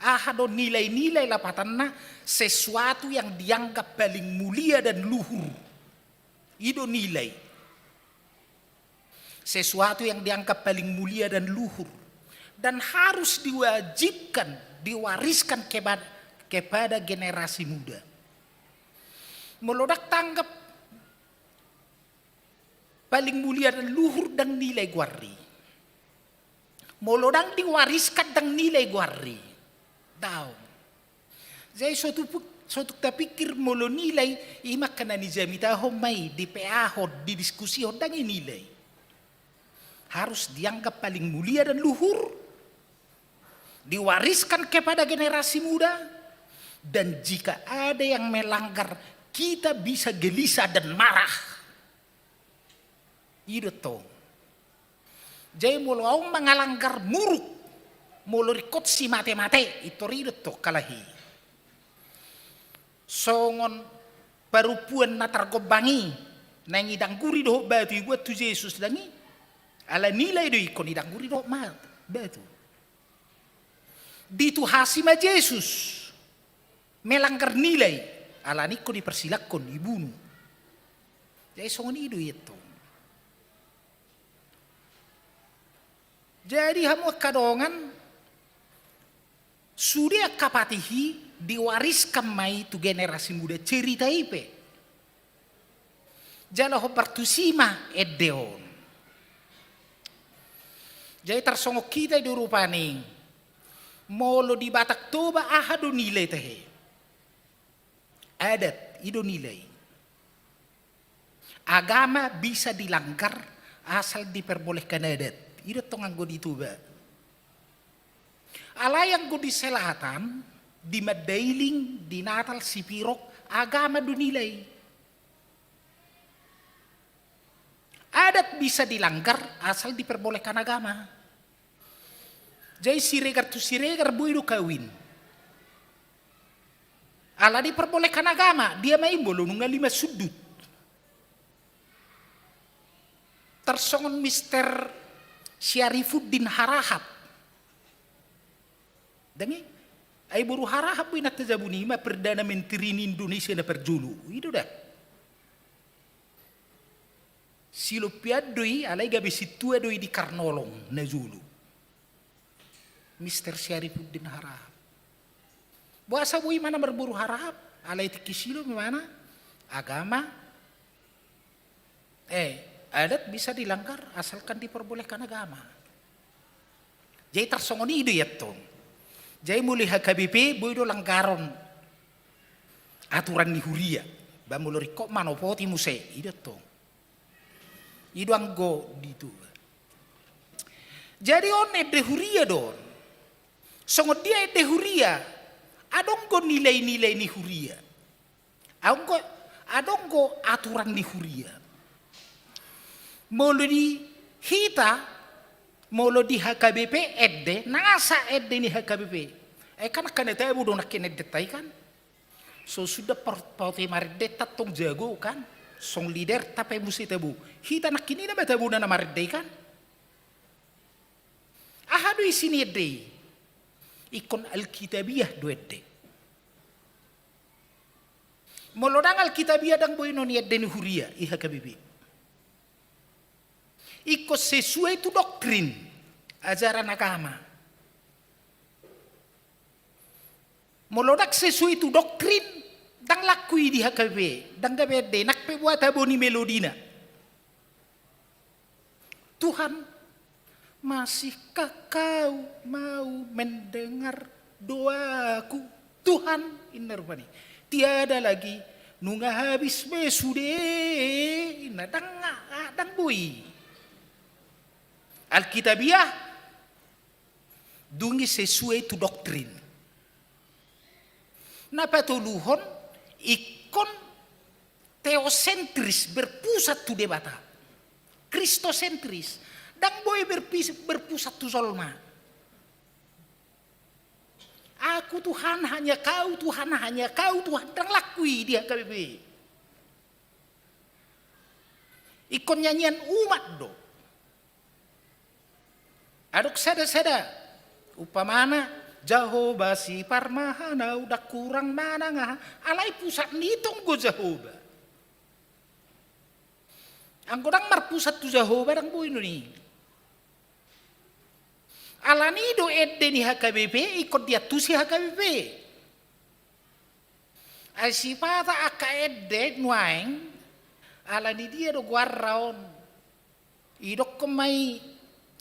Aha do nilai-nilai lapatanna? Sesuatu yang dianggap paling mulia dan luhur. I do nilai. Sesuatu yang dianggap paling mulia dan luhur, dan harus diwajibkan, diwariskan kepada, kepada generasi muda. Molo ndang tanggap paling mulia dan luhur, ndang nilai goarna i. Molo ndang diwariskan, ndang nilai goarna i. Daong. Jadi so tung, so tung tapikir molo nilai, i ma angka na nijamitahon ma i, dipeahon, didiskusihon, ndang i nilai. Harus dianggap paling mulia dan luhur, diwariskan kepada generasi muda, dan jika ada yang melanggar, kita bisa gelisah dan marah. I do tong. Jadi molo ahu mangalanggar, muruk, molo ringkot si mate-mate, i tor i do tong kalahi. Songon parompuan na targombang i, naeng idangguri dohot batu, ibuat tu Jesus, ndang i. Ala nilai do i, ingkon idangguri dohot ma-, batu. Dituhasi ma Jesus. Melanggar nilai. Alani i ingkon dipersilangkon, ibunu. Jadi songon i do i tong. Jadi hamu angka dongan, sude angka patih i diwariskan ma i tu generasi muda, cerita i pe. Jala hombar tusi ma ende on. Jadi tarsongon hita i do rupani, molo di Batak Toba aha do nilai tahe? Adat, i do nilai. Agama bisa dilanggar asal diperbolehkan adat. I do tong anggo di Toba. Alai anggo di selatan, di Mandailing, di Natal, Sipirok, agama do nilai. Adat bisa dilanggar asal diperbolehkan agama. Jadi Siregar tu Siregar boi do kawin. Ala diperbolehkan agama, dia ma i molo nunga lima sundut. Tarsongon Mister Syarifuddin Harahap. Ndang i, ai boru Harahap do inanta jabu ni i ma Perdana Menteri ni Indonesia na parjolo. I do da. Silompian do i, alai gabe sintua do i di Karnolong na jolo. Mister Syarifuddin Harahap. Boasa boi imana marboru Harahap? Alai tingki silom imana, agama, eh, adat bisa dilanggar asalkan diperbolehkan agama. Jadi tarsongon i do i tong. Jadi molo H K B P boi do langgaron aturan ni huria. Ba molo ringkot manopoti muse, i do tong. I do anggo di Toba. Jadi on ende huria do on. Songon dia ende huria? Adong do nilai-nilai ni huria. Adong do, adong do aturan ni huria. Molo di hita, molo di H K B P ende, nasa ende ni H K B P. Eh, kan angka na tabo do nangkin endenta i kan. So suda par-, paote marendenta tong jago kan. Song liderta pe muse tabo. Hita nangkin i nama tabona na marende i kan. Aha do isi ni ende i? Ingkon Alkitabiah do ende. Molo ndang Alkitabiah, ndang boi non i ende ni huria, i H K B P. Ingkon sesuai tu doktrin, ajaran agama. Molo ndang sesuai tu doktrin, ndang laku i di H K B P, ndang gabe ende, nang pe boha tabo ni melodina. Tuhan, masihkah Kau mau mendengar doaku? Tuhan, inna rupani. Tiada lagi, nunga habis be sude, inna, ndang, ndang boi. Alkitabiah, dung i sesuai tu doktrin. Na patoluhon, ingkon teosentris, berpusat tu Debata. Kristosentris, ndang boi berpis-, berpusat tu jolma. Aku Tuhan, hanya Kau Tuhan, hanya Kau Tuhan, ndang laku i di H K B P. Ingkon nyanyian umat do. Adong sada-sada, umpamana, Jahowa siparmahan ahu, ndang hurang manang aha, alai pusat ni i tong do Jahowa. Anggo ndang marpusat tu Jahowa, ndang boi non i. Alani i do ende ni H K B P ingkon diantusi H K B P. Ai sipata angka ende nuaeng, alani dia do goarna on? Idokkon ma i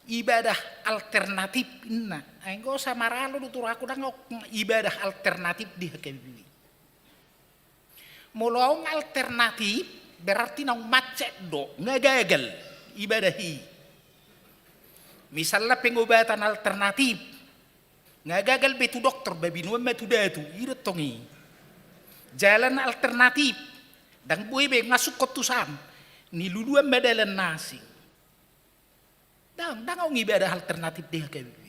Ibadah alternatif inna. Ai anggo samaralo do tu rohangku, ndang adong ibadah alternatif di H K B P. Molo adong alternatif, berarti naung macet do, nga gagal ibadah i. Misalna pengobatan alternatif, nga gagal be tu dokter, babinuan ma tu datu, i do tong i. Jalan alternatif, ndang boi be, nga sungkot tu san, niluluan ma dalan na asing. Ndang, ndang adong ibadah alternatif di H K B P.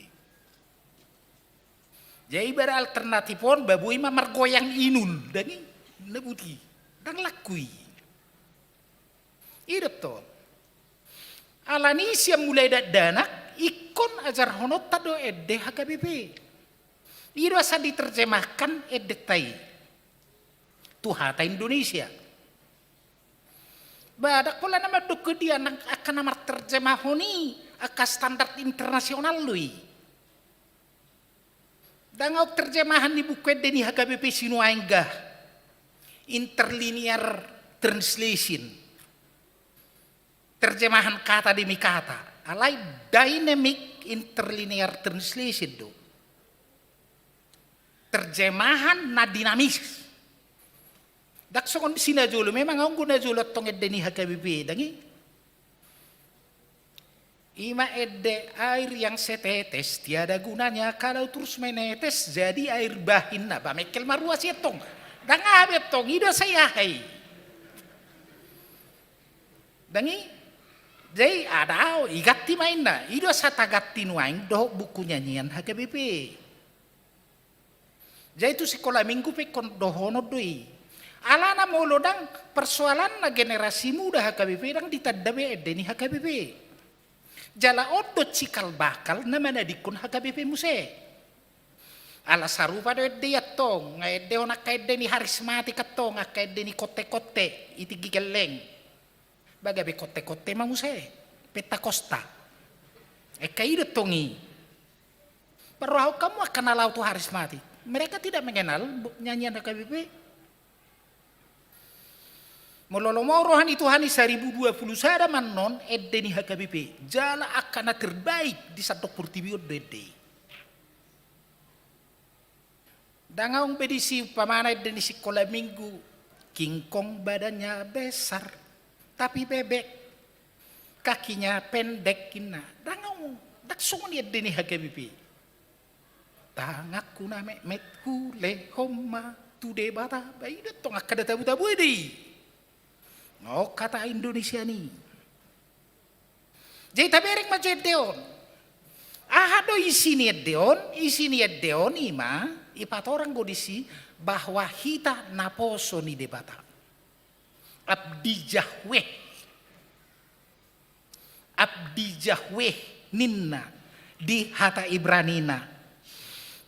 Jadi ibadah alternatif on, ba boi ma margoyang inul, ndang i, na buti, ndang laku i. I do tong. Alani sian mulai dakdanak, ingkon ajarhononta do ende H K B P. I do asa diterjemahkan endenta i tu hata Indonesia. Ba, ndang pola na mandok dia nang angka na marterjemahon i angka standar internasional do i. Ndang adong terjemahan ni buku ende ni H K B P sinuaeng ga, interlinear translation, terjemahan kata demi kata, alai dynamic interlinear translation do. Terjemahan na dinamis. Ndang songon si najolo, memang adong do najolo tong ende ni H K B P, ndang i. I ma ende, air yang setetes tiada gunanya kalau terus menetes jadi air bah inna. Ba mengkel ma ruas i antong. Ndang aha be antong, i do asa i aha i. Ndang i. Jadi adao, i ganti ma inna. I do asa taganti nuaeng dohot buku nyanyian H K B P. Jadi tu sikola minggu pe ingkon dohonon do i. Alana molo ndang, persoalanna generasi muda H K B P ndang ditanda be ende ni H K B P. Jala on do cikal bakal na manadingkon H K B P muse. Ala sarupa do ende i antong, nga endehon angka ende ni harismatik antong, angka ende ni konte-konte i tingki gelleng. Ba gabe konte-konte ma muse, Pentakosta. Eka i do tong i. Parrohahon hamu angka na laho tu harismatik, mereka tidak mengenal bo-, nyanyian H K B P. Molo lomo roha ni Tuhan i, saribu dua puluh sada ma annon ende ni H K B P. Jala angka na terbaik di sandok portibi on do ende i. Ndang adong be disi umpamana ende ni sikola minggu, King Kong badannya besar, tapi bebek, kakinya pendek, inna. Ndang adong, ndang songon i ende ni H K B P. Tanganku na metmet hulehon ma tu Debata, ba i do tong angka na tabu-tabu ende i. Nga on hata Indonesia ni. Jadi tabereng ma jo ende on. Aha do isi ni ende on? Isi ni ende on i ma, ipatorang do disi bahwa hita naposo ni Debata. Abdi Jahweh. Abdi Jahweh ninna di hata Ibranina.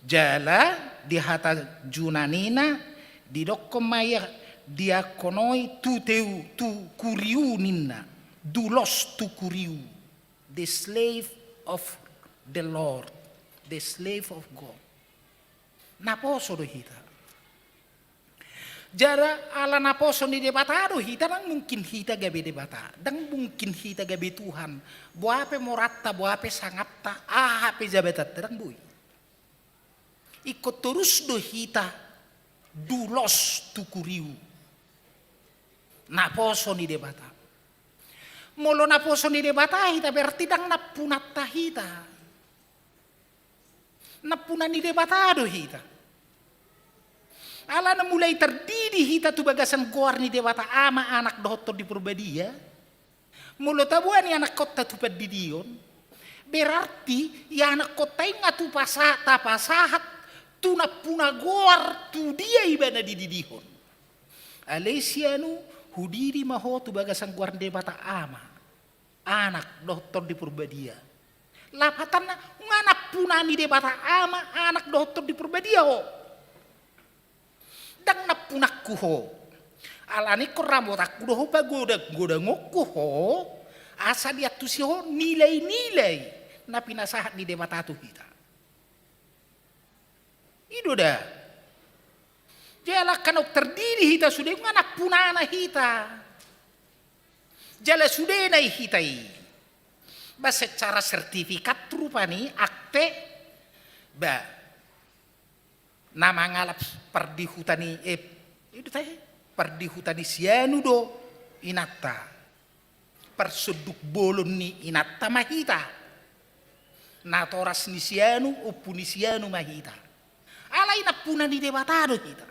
Jala di hata Junanina didokkon ma ia, diakonoi tu teu, tu kuriou ninna, doulos tu kuriou, the slave of the Lord, the slave of God. Naposo do hita. Jala ala naposo ni Debata do hita, ndang mungkin hita gabe Debata, ndang mungkin hita gabe Tuhan. Boha pe moranta, boha pe sangapta, aha pe jabatanta, ndang boi. Ingkon torus do hita doulos tu kuriou. Naposo ni Debata. Molo naposo ni Debata hita, berarti ndang nampunanta hita. Nampuna ni Debata do hita. Alana mulai tardidi hita tu bagasan goar ni Debata Ama, Anak dohot Tondi Porbadia. Molo taboan ianakhonta tu pandidion, berarti ianakhonta i nga tu pasa-, tapasahat tu nampuna goar tu dia ibana dididihon. Ale si anu, hudidi ma ho tu bagasan goar ni Debata Ama, Anak dohot Tondi Porbadia. Lapatanna, nga nampuna ni Debata Ama, Anak dohot Tondi Porbadia ho. Ndang nampunangku ho. Alani ingkon ramotanku do ho, pagodang-godangonku ho, asa diantusi ho nilai-nilai na pinasahat ni Debata tu hita. I do da. Jala angka naung tardidi hita sude, nga nampunana hita. Jala sudena i hita i. Ba secara sertifikat rupani akte, ba na mangalap pardihuta ni, eh, itu tadi, pardihuta ni si anu do inanta. Parsonduk bolon ni inanta ma hita. Natoras ni si anu, ompu ni si anu ma hita. Alai nampuna ni Debata do hita.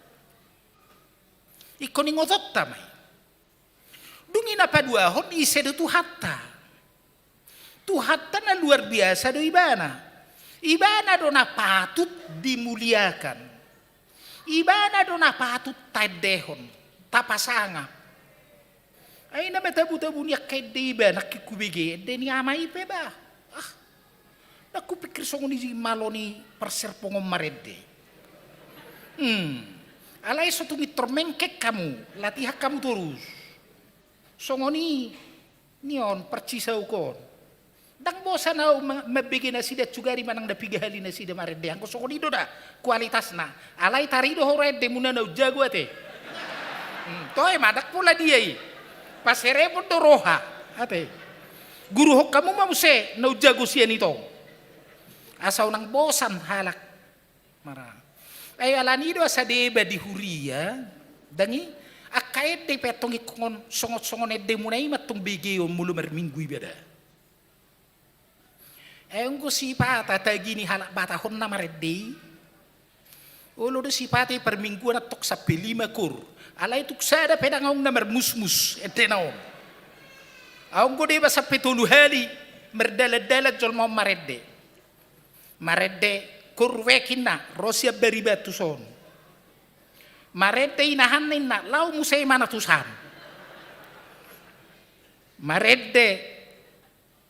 Ingkon ingotonta ma i. Dung i na paduahon, ise do Tuhanta? Tuhanta na luar biasa do Ibana. Ibana do na patut dimuliakan. Ibana do na patut taendehon, tapasangap. Ai na matabu-tabu ni angka ende iba, nangkin hubege ende ni ama i pe ba. Ah, ndang hupikir songon i malo ni parserpong on marende. Hmm. Alai so tung intor mengkek hamu, latihan hamu torus. Songon i, ni on, parcisauk on. Ndang bosan au ma-, mambege nasida sugari manang na piga hali nasida marende. Anggo songon i do da kualitasna. Alai tarido ho ro endemuna na umjago ate. Hmm, toe ma ndang pola dia i. Paserepon do roha ate. Guruhon hamu ma muse na umjago sian i tong. Asa unang bosan halak. Mara. Ai alani i do asa deba di huria, ndang i, angka ende pe antong ingkon songon-songon endemuna i ma antong begeon molo marminggu iba da. Ai anggo sipata tagi ni halak Batak on na marende i, olo do sipata i parmingguan antong sampe lima kor. Alai tung sada pe ndang adong na marmusmus endena on. Au anggo deba sampe tolu hali mardalan-dalan jolma on marende. Marende kor wek inna, ro sian Baribatu son. Marende inahanna inna, laho muse imana tu san. Marende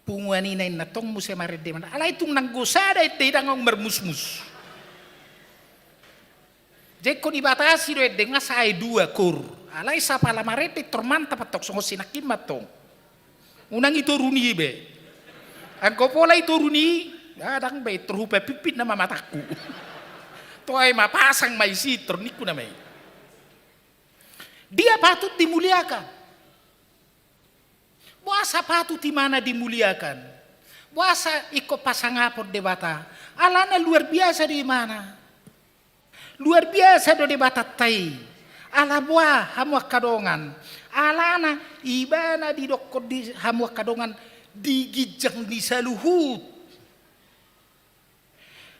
punguan ina inna, tong muse marende imana. Alai tung nanggo sada ende i ndang adong marmusmus. Jadi ingkon dibatasi do ende nga sae dua kor. Alai sapala marende tor mantap antong songon sinangkin ma antong. Unang i toru ni i be. Anggo pola i toru ni i, ah, ndang be, tor hupapimpit nama matangku. Toe ma pasang ma i si tor ningku nama i. Dia patut dimuliakan. Boasa patut imana dimuliakan? Boasa ingkon pasangapon Debata? Alana luar biasa do imana. Luar biasa do Debatanta i. Ala boha hamu angka dongan? Alana ibana didokkon di hamu angka dongan di ginjang ni saluhut.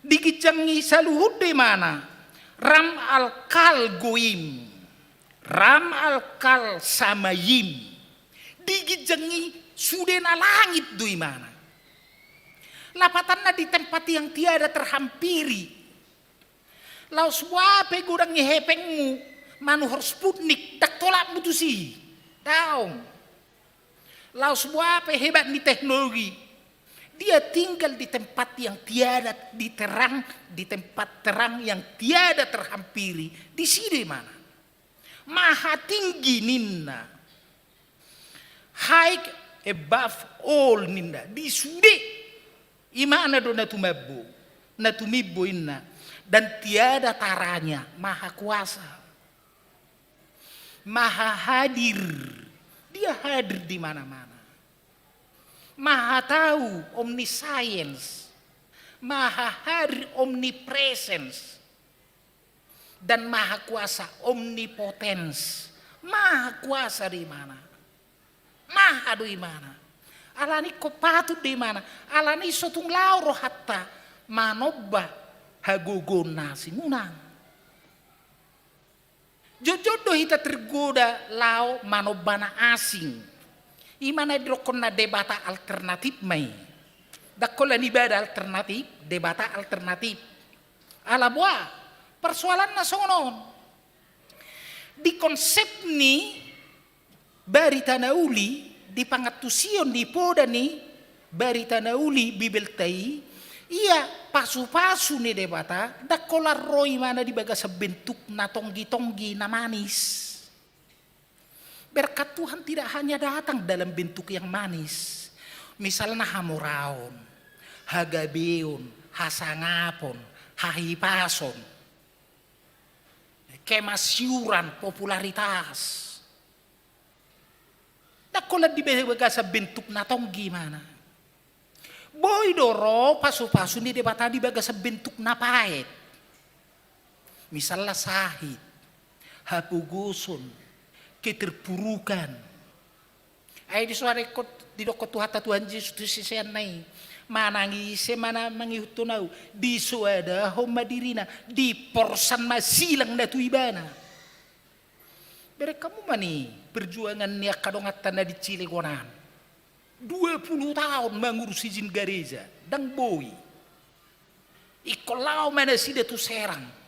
Di ginjang ni saluhut do imana. Ram al kal goim. Ram al kal samayim. Di ginjang ni sude na langit do imana. Lapatanna di tempat yang tiada terhampiri. Laos boha pe godang ni hepengmu manuhor Sputnik, ndang tolapmu tusi. Daong. Laos boha pe hebat ni teknologi, dia tinggal di tempat yang tiada diterang, di tempat terang yang tiada terhampiri, disi do imana. Maha tinggi ninna. High above all ninna. Di sude imana do na tumambo, na tumimbo inna. Dan tiada taranya, maha kuasa. Maha hadir. Dia hadir di mana-mana. Maha tahu, omniscience. Maha hadir, omnipresence. Dan maha kuasa, omnipotence. Maha kuasa do imana. Maha do imana. Alani ingkon patut do imana. Alani so tung laho rohanta manomba hagogoon na asing, unang. Jotjot do hita tergoda laho manomba na asing. Ima na didokkon na debata alternatif ma i. Ndang holan ibada alternatif, debata alternatif. Ala boha, persoalanna songon on. Di konsep ni barita na uli, di pangantusion ni poda ni barita na uli Bibelta i, ia pasupasu ni Debata, ndang holan ro imana di bagasan bentuk na tonggi-tonggi, na manis. Berkat Tuhan tidak hanya datang dalam bentuk yang manis. Misalna hamoraon, hagabeon, hasangapon, hahipason, kemasyuran, popularitas. Ndang holan di bagasan bentuk na tonggi imana. Boi do ro pasu-pasu ni Debata di bagasan bentuk na paet. Misalna sahit, hapogoson, keterpurukan. Ai disoadahon, didokkon Tuhanta Tuhan Jesus tu siseanna i, manang ise ma na mangihuthon Ahu, disoadahon ma dirina, diporsan ma silang na tu ibana. Bereng hamu ma ni perjuangan ni angka donganta na di Cilegon an. Dua puluh taon mangurus izin gareja, ndang boi. Ingkon laho ma nasida tu Serang.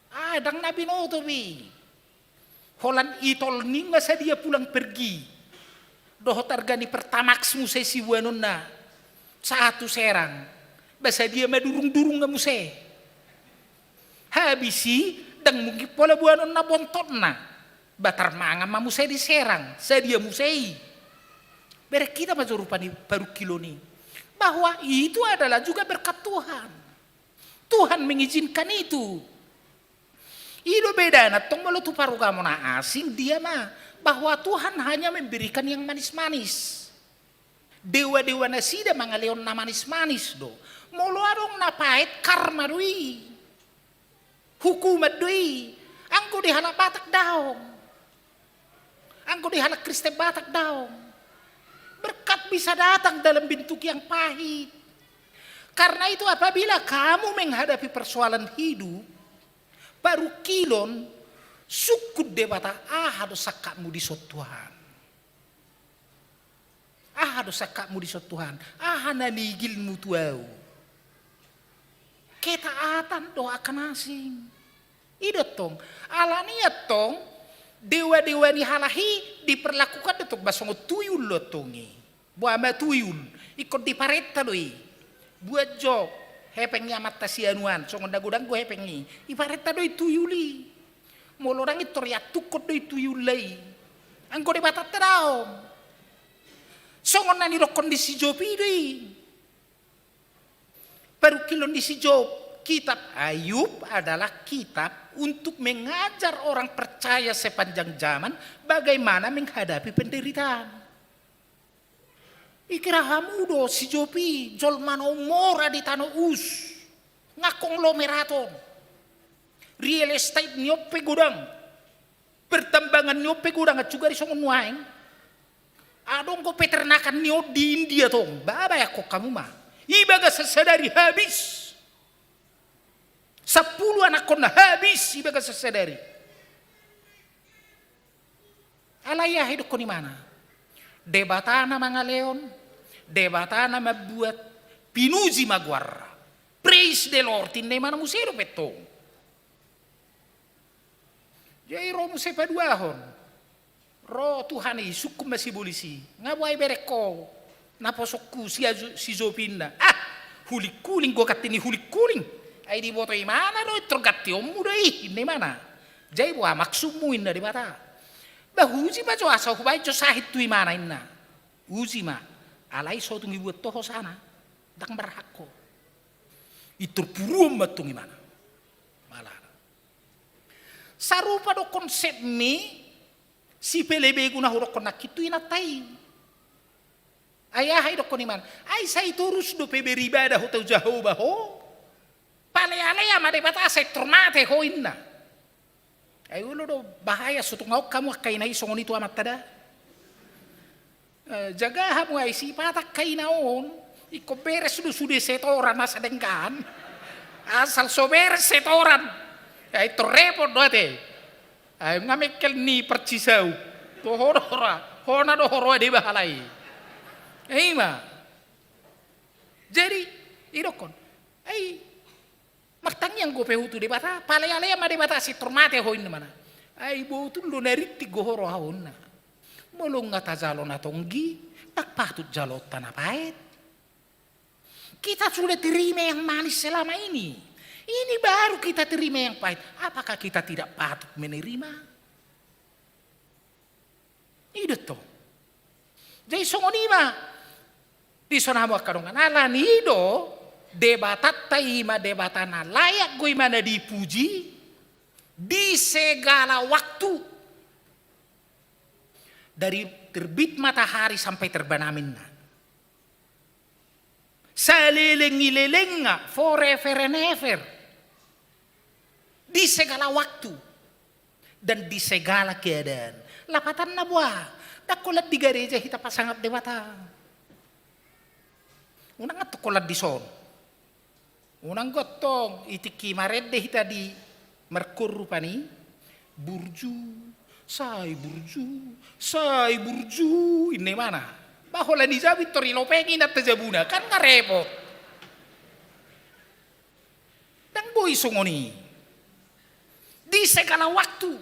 Ah, ndang na binoto be. Holan i tol ni nga sadia pulang pergi. Dohot arga ni Pertamax muse siboanonna sahat tu Serang. Ba sadia madurung-durung nga muse. Habis i, ndang mungkin pola boanonna bontotna. Ba tarmangan ma muse di Serang, sadia muse i. Bereng hita ma jo rupani parungkilon i. Bahwa itu adalah juga berkat Tuhan. Tuhan mengizinkan itu. I do bedana tong molo tu parugamo na asing, dia ma, bahwa Tuhan hanya memberikan yang manis-manis. Dewa-dewa nasida mangalehon na manis-manis do. Molo adong na paet, karma do i. Hukuman do i. Anggo di halak Batak daong. Anggo di halak Kristen Batak daong. Berkat bisa datang dalam bentuk yang pahit. Karena itu, apabila kamu menghadapi persoalan hidup, parungkilon, sungkun Debata, aha do sangkapmu dison Tuhan? Aha do sangkapmu dison Tuhan? Aha na niigilmu tu Ahu? Ketaatan do angka na asing. I do tong. Alani i tong, dewa-dewa ni halak i diperlakukan do tong ba songon tuyul do tong i. Boha ma tuyul? Ingkon diparenta do i. Buat jo hepeng ni amanta si anu an, songon na godang do hepeng i. Diparenta do i tuyul i. Molo ndang, intor iantukkon do i tuyulna i. Anggo Debatanta daong. Songon na nidokkon ni si Job i do i. Parungkilon ni si Job, kitab Ayub adalah kitab untuk mengajar orang percaya sepanjang zaman bagaimana menghadapi penderitaan. Dikira hamu do si Job i jolma na ummora di tano Us, nga konglomeraton. Real estate ni on pe godang. Pertambangan ni on pe godang, ancuga di songon nuaeng. Adong do peternakan ni on di India tong, ba bayangkon hamu ma. I bagasan sadari habis. Sampulu anakkonna habis i bagasan sadari. Alai aha idokkon imana? Debata na mangalehon, Debata na mambuat, pinuji ma goarna. Praise the Lord, inna imana muse dope tong. Jadi ro muse paduahon. Ro Tuhan i, sungkun ma sibolis i. Nga boha ibereng ho naposongku si Ajo-, si Job, inna. Ah, hulingkuling, gokatti ni hulingkuling. Ai diboto imana do, intor gantionmu do i, inna imana. Jadi boha maksudmu, inna Debata. Ba huuji ma jo asa hubaen jo sahit tu imana, inna. Uji ma. Alai so tung ibuat ho hosana, ndang marhak ho. Intor puruon ma tong imana. Malah. Sarupa do konsepmi si pelebegu na hudokkon nangkin tu inanta i. Ai aha idokkon imana? Ai sai torus dope beribadah ho tu Jahowa ho. Palealea ma Debata sai tor mate ho, inna. Ai olo do, bahaya, so tung adong hamu angka ina i songon i tu amanta da. Eh, jaga hamu ai, sipata angka ina on, ingkon beres do sude setoran asa denggan. Asal so beres setoran, ai tor repot do ate. Ai nga mengkel ni parcisau. Toho do hora, hona do hora deba halai. Ima. Jadi idokkon, ai martangiang dope ho tu Debata, palealea ma Debata sai tor mate ho, inna imana. Ai botul do na rintik do ho roha on, inna. Molo nga tajalo na tonggi, ndang patut jaloonta na paet. Kita sudah terima yang manis selama ini. Ini baru kita terima yang pahit. Apakah kita tidak patut menerima? I do tong. Jadi songon i ma dison hamu angka dongan. Alani i do, Debatanta i ma Debata na layak do imana dipuji di segala waktu. Dari terbit matahari sampai terbenam, inna. Saleleng ni lelengna, forever and ever. Di segala waktu dan di segala keadaan. Lapatanna boha? Ndang holan di gareja hita pasangap Debata. Unang antong holan dison. Unang gok antong i tingki marende hita di markoru pani, burju, sai burju, sai burju, inna imana. Ba holan i jabu i tor i lopeng i na tajabuna, kan nga repot. Ndang boi songon i. Di segala waktu,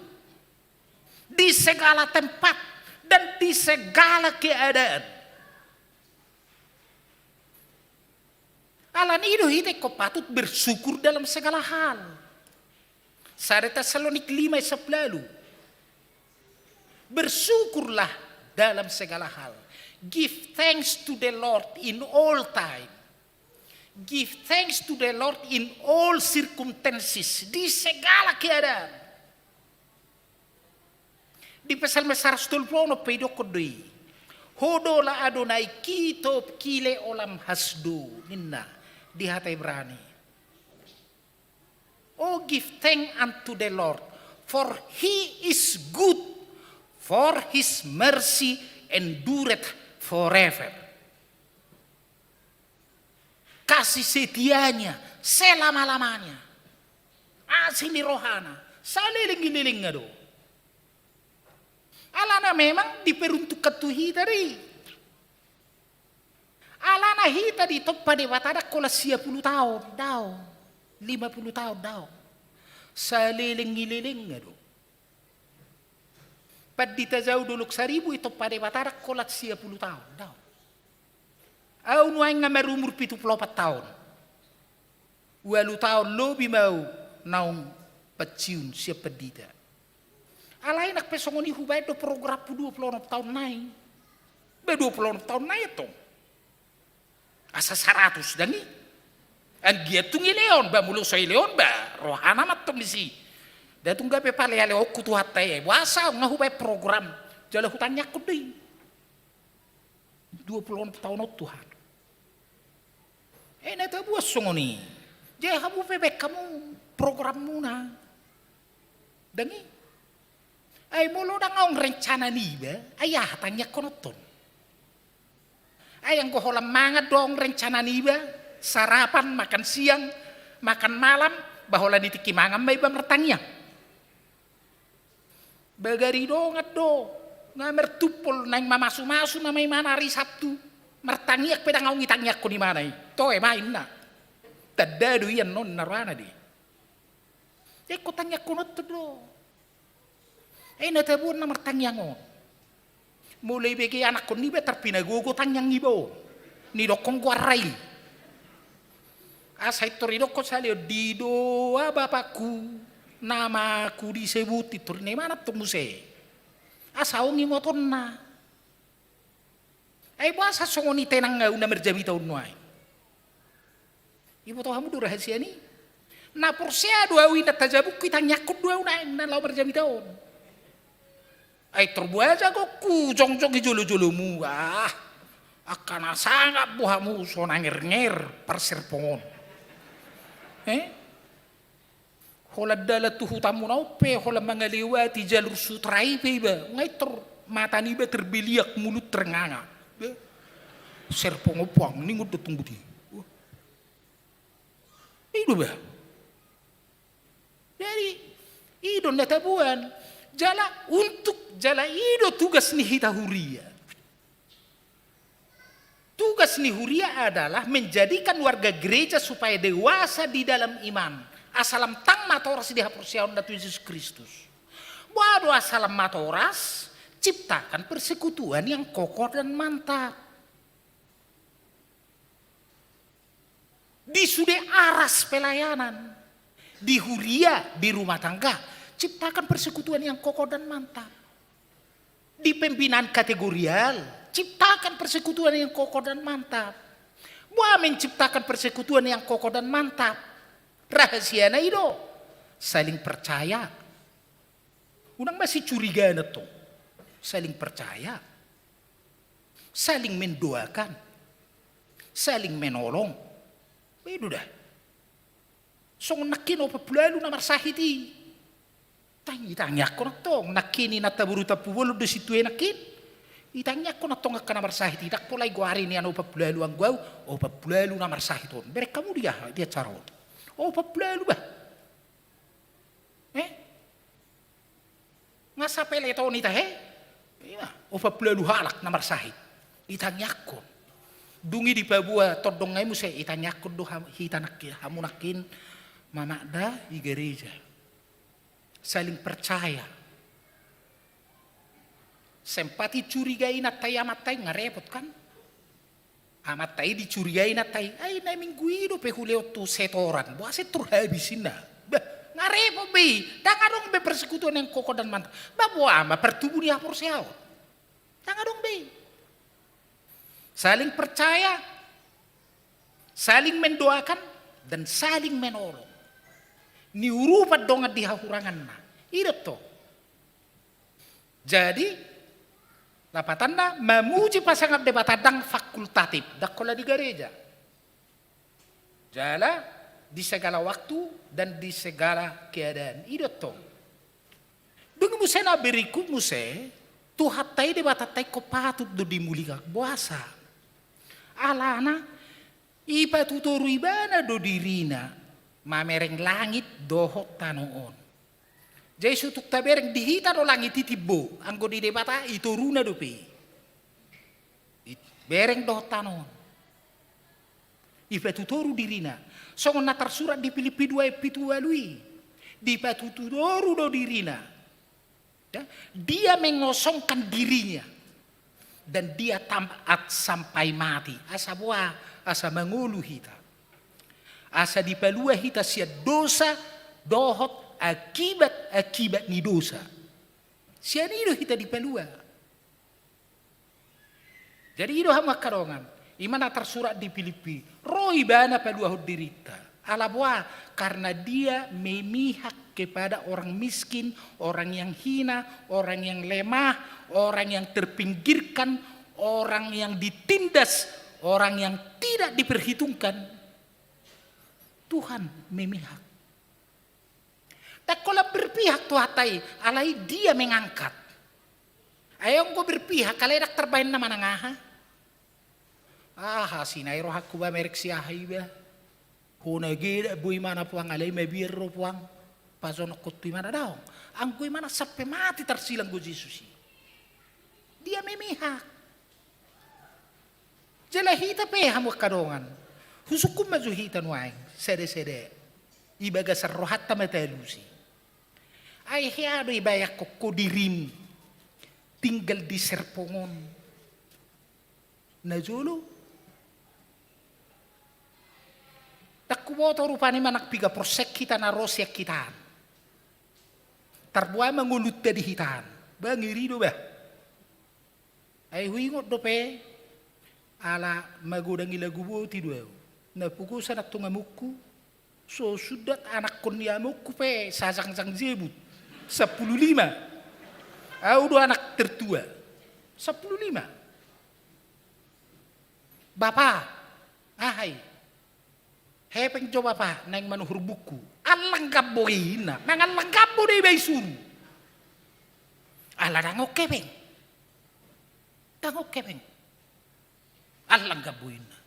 di segala tempat, dan di segala keadaan. Alani i do hita ingkon patut bersyukur dalam segala hal. Sada Tesalonik lima ayat sampulu ualu. Bersyukurlah dalam segala hal. Give thanks to the Lord in all time. Give thanks to the Lord in all circumstances. Di segala keadaan. Di Psalmen saratus tolu pulu onom pe idokkon do i. Hodola Adonai ki tov ki le olam hasdo, ninna di hata Ibrani. Oh, give thanks unto the Lord, for he is good, for his mercy endureth forever. Kasih setianya selama-lamanya. Asi ni rohana saleleng ni lelengna do. Alana memang diperuntukkan tu hita do i. Alana hita ditompa Debata ndang holan sia pulu taon, daong. Lima pulu taon, daong. Saleleng ni lelengna do. Pandita Jau Dolok Saribu ditompa Debata ndang holan sia pulu taon, daong. Au nuaeng nga marumur pitu pulu opat taon. Ualu taon lobi ma au naung pensiun sian pandita. Alai nang pe songon i hubaen do programhu dua pulu onom taon nai. Ba dua pulu onom taon nai antong. Asa saratus ndang i. Anggiat tung elek on, ba molo so elek on ba rohana ma antong disi. Nda tung gabe palealeonku Tuhanta i, boasa nga hubaen program jala hutangiangkon do i. Dua pulu onom taon on Tuhan. Eh, na tabuan songon i. Jadi hamu pe baen hamu programmuna. Ndang i. Ai molo ndang adong rencana niba, ai aha tangiangkononton? Ai anggo holan mangan do adong rencana niba, sarapan, makan siang, makan malam, ba holan i tingki mangan ma iba martangiang. Ba gari dongan do, nga martumpol naeng mamasumasu nama imana ari Sabtu. Martangiang pe ndang adong i tangiangkon imana i. Toe ma inna. Tanda do i annon na rohana do i. Jadi ingkon tangiangkononton do. Ai na tabuan na martangiang on. Molo ibege anakkon niba tarpinagogo tangiang iba on. Nidokkon goarna i. Asa intor idokkon saleon didoa Bapakku, namaku disebut, intor inna imana antong muse. Asa adong ingotonna. Ai boasa songon i tenang au na marjamita on nuaeng? Iboto hamu do rahasia ni? Na porsea do au inna tajabungku i tangiangkon do au naeng na laho marjamita on. Ai tor boha jagoku jongjong i jolojolomu, ah. Angka na sangap bo hamu so na ngernger parserpong on. Eh? Holan dalan tu hutamuna on pe holan mangalewati jalur sutra i pe iba, nga intor mata niba terbeliak mulut ternganga. Serpong on pang ningon do tung buti. I do ba. Jadi i do na tabuan. Jala untuk, jala i do tugas ni hita huria. Tugas ni huria adalah menjadikan warga gereja supaya dewasa di dalam iman. Asa lam tang matoras di haporseaonna tu Jesus Kristus. Boha do asa lam matoras? Ciptakan persekutuan yang kokoh dan mantap. Di sude aras pelayanan, di huria, di rumah tangga, ciptakan persekutuan yang kokoh dan mantap. Di pembinaan kategorial, ciptakan persekutuan yang kokoh dan mantap. Boha menciptakan persekutuan yang kokoh dan mantap? Rahasiana i do, saling percaya. Unang masih curiga na tong. Saling percaya. Saling mendoakan. Saling menolong. Bedu dah. Songon nangkin opat pulu ualu na marsahit i. Tang, itangiangkon antong, nangkin inanta boru Tampubolon do sintua i nangkin. Itangiangkon antong angka na marsahit i, ndang pola i goari nian opat pulu ualu anggo au, opat pulu ualu na marsahit on. Bereng hamu dia, di acara on. Opat pulu ualu bah. Eh? Nga sapelet on ita he? Ima, opat pulu ualu halak na marsahit. Itangiangkon. Dung i dipaboa tondong nai muse, itangiangkon do ham-, hita nangkin, hamu nangkin, mamakda i gareja. Saling percaya. Sempat i curiga inanta i amanta i, nga repot kan? Amanta i dicurigai inanta i, ai na minggu i dope hulehon tu setoran, boasa tor habis inna. Bah, nga repot be i, ndang adong be persekutuan yang kokoh dan mantap. Bah, boha ma partubu ni haporseaon. Ndang adong be i. Saling percaya, saling mendoakan, dan saling menolong. Niurupan dongan di hahuranganna. I do tong. Jadi, lapatanna, mamuji pasangap Debata ndang fakultatif, ndang holan di gareja. Jala di segala waktu dan di segala keadaan. I do tong. Dung muse na berikut muse, Tuhanta i Debatanta i ingkon patut do dimuliakan, boasa? Alana, ipatutoru ibana do dirina, mamereng langit dohot tano on. Jadi so tung tabereng di hita do langit i timbo, anggo di Debata i toruna dope i. I bereng dohot tano on. Ipatutoru dirina. Songon na tarsurat di Pilippi dua ayat pitu ualu i. Dipatutoru do dirina. Ya, dia mengosongkan dirinya. Dan dia taat sampai mati. Asa boha, asa mangolu hita. Asa dipalua hita sian dosa, dohot akibat-akibat ni dosa. Sian i do hita dipalua. Jadi i do hamu angka dongan, i ma na tarsurat di Pilippi, ro ibana paluahon dirinta. Ala boha, karena dia memihak kepada orang miskin, orang yang hina, orang yang lemah, orang yang terpinggirkan, orang yang ditindas, orang yang tidak diperhitungkan. Tuhan memihak. Ndang holan berpihak Tuhanta i, alai dia mengangkat. Ai anggo berpihak, alai ndang tarbahen na manang aha. Aha sinai rohangku ba merek si aha iba. Hona geda boi mana puang alai mabiar ro puang. Pasonokkon tu imana daong. Anggo imana sampe mati tarsilang do Jesus i. Dia memihak. Jala hita pe hamu angka dongan. Husungkun ma jo hita nuaeng, sada-sada. I bagasan rohanta ma talusi. Ai hea do ibayangkon ho dirim tinggal di serpong on. Na jolo. Ndang huboto rupani manang piga porsek hita na ro sian hitaan. Tarboa ma ngolunta di hitaan. Ba ngeri do ba. Ai huingot dope, ala magodang i lagu boti do au. Na pugosan antong amongku, so sundat anakkon ni amongku pe sajangjang jebut. Sampulu lima. Au do anak tertua. Sampulu lima. Bapa, aha i? Hepeng jo bapa, naeng manuhor buku. Allang gambo i inna, mangallang gambo do iba isuru. Ala ndang on hepeng. Ndang on hepeng. Allang gambo i inna.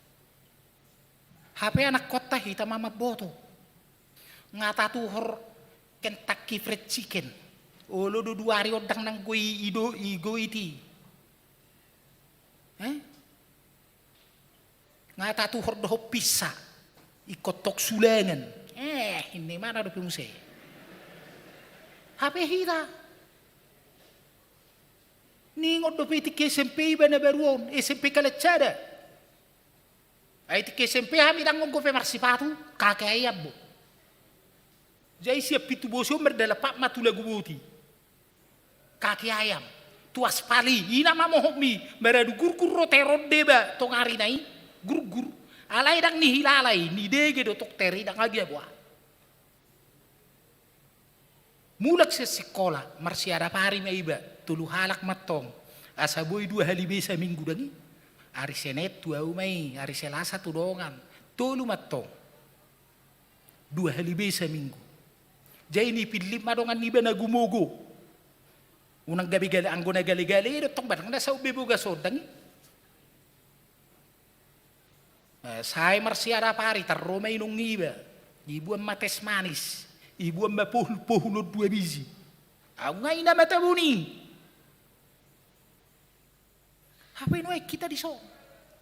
Hape anakkonta hita ma mamboto. Nga tatuhor Kentucky Fried Chicken. Olo do dua ari on ndang nanggo i, i do, i go iti. Eh? Nga tatuhor dohot pizza, ingkon tong sulangan. Eh, inna imana dope muse. Hape hita. Ningot dope tingki S M P iba na baru on, S M P Kalansada. Ai tingki S M P hami ndang on dope marsipatu, kaki ayam bo. Jadi sian pintu bosi on mardalan pat ma tu lagu boti. Kaki ayam, tu aspal i, i na mamohop mi, maradu gurgur ro ter on deba, tong ari na i, gurgur. Alai ndang nihilala i, nidege do tong ter i ndang abia boa. Mulak sian sikola, marsiadap ari ma iba, tolu halak ma antong, asa boi dua hali be saminggu dang i. Ari Senin tu ahu ma i, ari Selasa tu dongan. Tolu ma tong. Dua hali be saminggu. Jadi nipillit ma dongan niba na gumogo. Unang gabe gale, anggo na gale-gale do tong, barang na saut be boga sondang i. Eh, sai marsiara pari, tarro ma inong iba. Ibuan ma teh manis. Ibuan ma pohul, pohul on dua biji. Au nga ina mata buni. Hape nuaeng hita dison.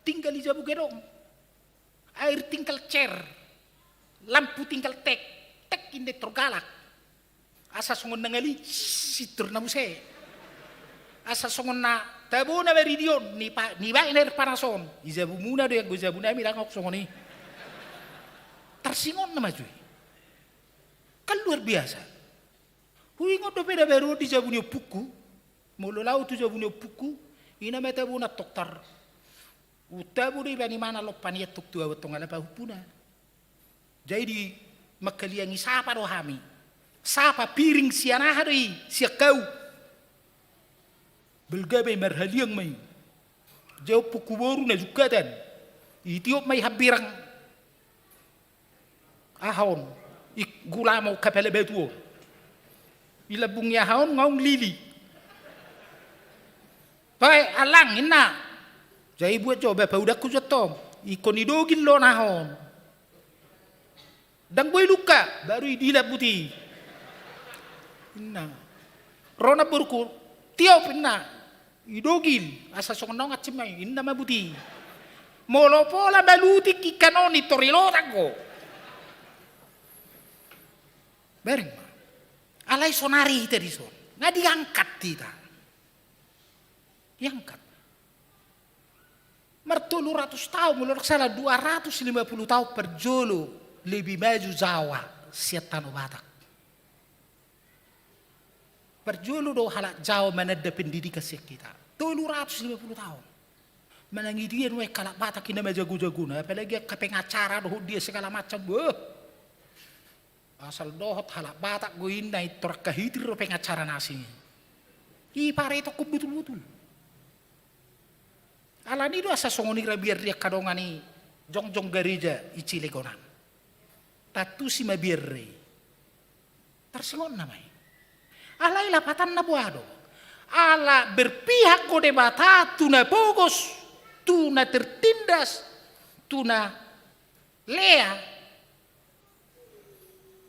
Tinggal i jabu gedong. Air tinggal cer. Lampu tinggal tek. Tek inda torgalak. Asa songon na ngali, sintor na muse. Asa songon na tabo na baridion, ni pa-, ni baen air panas on. I jabumuna do i, anggo jabunami ndang ahu songon i. Tarsingot na maju i. Kan luar biasa. Huingot dope na baru di jabu ni ompungku. Molo lao tu jabu ni ompungku, ina ma tabona toktar. Utabo do iba ni mana lompan i antong tu ahu antong ala pahumpuna. Jadi di mangkaliangi sapa do hami. Sapa piring sian aha do i, sian hau. Balga ma i, marhaliang ma i. Jao ompungku boru na jungkatan. Itiop ma i hambirang. Aha on, i gulamo kapala batu on. I lambung ni aha on, ngaung lili. Bae, alang, inna. Jadi buat jo, bapa udakku jo tong. Ingkon idogil do on aha on. Ndang boi lungka, baru idilap buti. Inna. Ro namborungku, tiop inna. Idogil, asa songon naung ancim ma i, inna ma buti. Molo pola malutik ingkan on i tor i lotang ho. Bereng ma. Alai sonari hita dison. Nga diangkat hita. Diangkat. Martolu ratus taon, molo ndang salah dua ratus lima puluh taon parjolo lebih maju Jawa sian tano Batak. Parjolo do halak Jawa mananda pendidikan sian hita. Tolu ratus lima puluh taon. Manang i dia nuaeng halak Batak i na majago-jagona, apalagi angka pengacara dohot dia segala macam. Wah. Asal dohot halak Batak do inna i tor angka hitir do pengacara na asing i. I paretongkon butul-butul. Alani do asa songon i ra biar di angka dongan i jongjong gareja i Cilegon an. Tantusi ma biar i. Tarsingot nama i. Alai lapatanna boha do. Ala berpihak do Debata tu na pogos, tu na tertindas, tu na lea.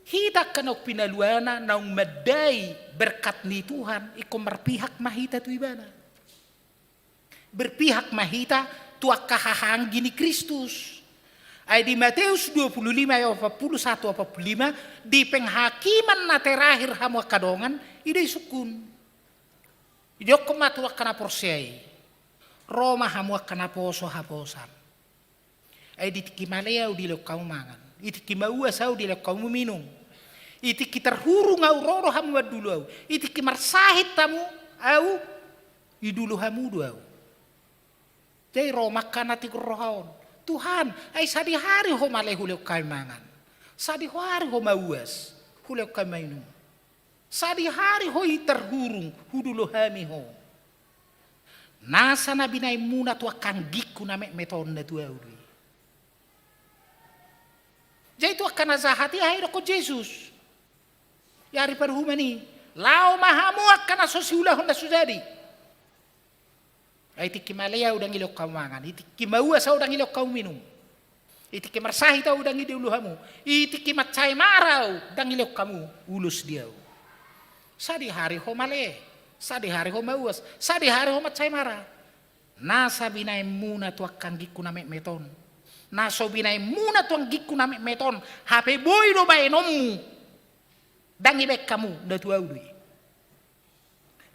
Hita angka naung pinaluana, naung mandai berkat ni Tuhan, ingkon marpihak ma hita tu ibana. Berpihak ma hita tu angka hahaanggi ni Kristus. Ai di Mateus dua puluh lima ayat opat puluh satu opat puluh lima, di penghakiman na terakhir hamu angka dongan, i do isungkun. Idokkon ma tu angka na porsea i. Ro ma hamu angka na poso haposan. Ai di tingki male ahu dilehon hamu mangan. I tingki mauas ahu dilehon hamu minum. I tingki tarhurung ahu ro do hamu mandulu ahu. I tingki marsahit hamu ahu, idulu hamu do ahu. Jadi ro ma angka na tigor roha on. Tuhan, ai sadihari ho male hulehon hami mangan. Sadihari ho mauas hulehon hami minum. Sadihari ho i tarhurung, hudulu hami ho. Nasa na binaenmuna tu angka anggingku na metmet on na tu ahu do i. Jadi tu angka na jahat i aha idokkon Jesus? Di ari paruhuman i, laho ma hamu angka na so siulahon na so jadi. Ai tingki male ahu ndang dilehon hamu mangan, i tingki mauas ahu ndang dilehon hamu minum. I tingki marsahit ahu ndang idulu hamu. I tingki mansai mara ahu ndang dilehon hamu ulos di ahu. Sadihari ho male, sadihari ho mauas, sadihari ho mansai mara. Nasa binaenmuna tu angka anggingku na metmet on. Na so binaenmuna tu anggingku na metmet on, hape boi do baenonmu. Ndang ibaen hamu, na tu ahu do i.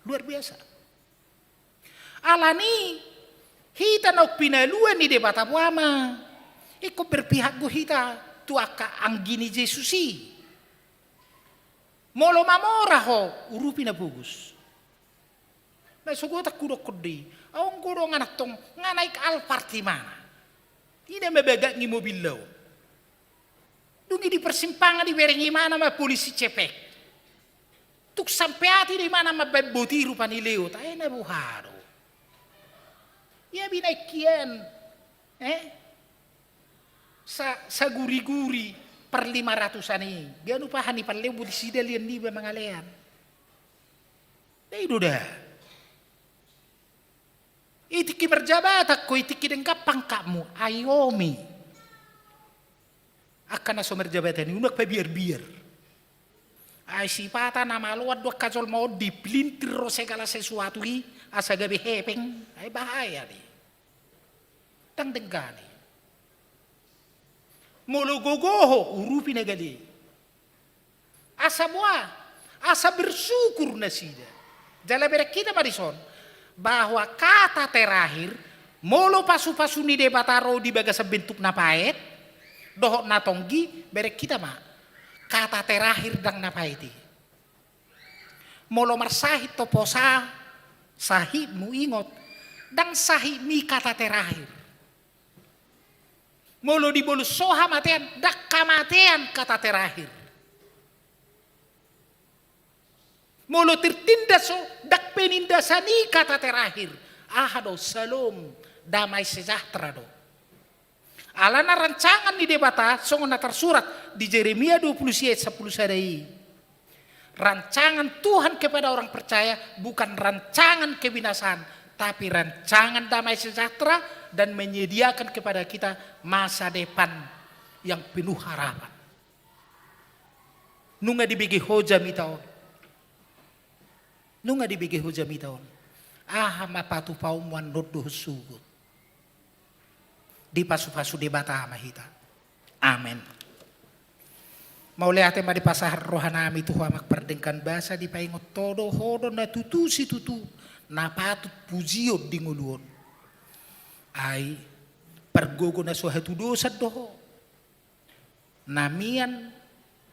Luar biasa. Alani hita naung pinalua ni Debata Boha ma, ingkon berpihak do hita tu angka anggi ni Jesus i. Molo mamora ho, urupi na pogos. Na sogot hudok ho do i, ahu anggo dongan antong nga naik Alphard imana. I na mabagak ni mobilna on. Dung i di persimpangan dibereng imana ma polisi cepek. Tung sampe atik do imana mambaen boti rupani lewat, ai na boha do. Ia binaen hian, eh? Sa-, saguri-guri par lima ratusan i. Ganup aha ni palleon, boti sidalian niba mangalean. Dai do da. I tingki marjabatan ho, i tingki denggan pangkatmu, ai omi. Angka na so marjabatan i unang pabiar-biar. Ai sipata na maloan do angka jolma on, dipelintir ro segala sesuatu i asa gabe hepeng, ai bahaya do i. Ndang denggan i. Molo gogo ho, urupi na gale. Asa boha, asa bersyukur nasida. Jala bereng hita ma dison, bahwa kata terakhir, molo pasu-pasu ni Debata ro di bagasan bentuk na paet dohot na tonggi, bereng hita ma, kata terakhir ndang na paet i. Molo marsahit ho posa, sahitmu, ingot, ndang sahitmi kata terakhir. Molo dibolus ho hamatean, ndang hamatean kata terakhir. Molo tertindas ho, ndang penindasan i kata terakhir. Aha do? Salom, damai sejahtera do. Alana rancangan ni Debata, songon na tarsurat di Jeremia dua pulu sia ayat sampulu sada i. Rancangan Tuhan kepada orang percaya bukan rancangan kebinasaan, tapi rancangan damai sejahtera dan menyediakan kepada kita masa depan yang penuh harapan. Nunga dibege ho jamita on. Nunga dibege ho jamita on. Aha ma patupaonmu annon dohot sogot? Dipasu-pasu Debata ma hita. Amen. Mauliate ma dipasahat rohanami tu ho Amang pardenggan basa, dipaingot ho do, ho do na tutu situtu na patut pujion di ngolu on. Ai pargogo na so hatudosan do ho. Na mian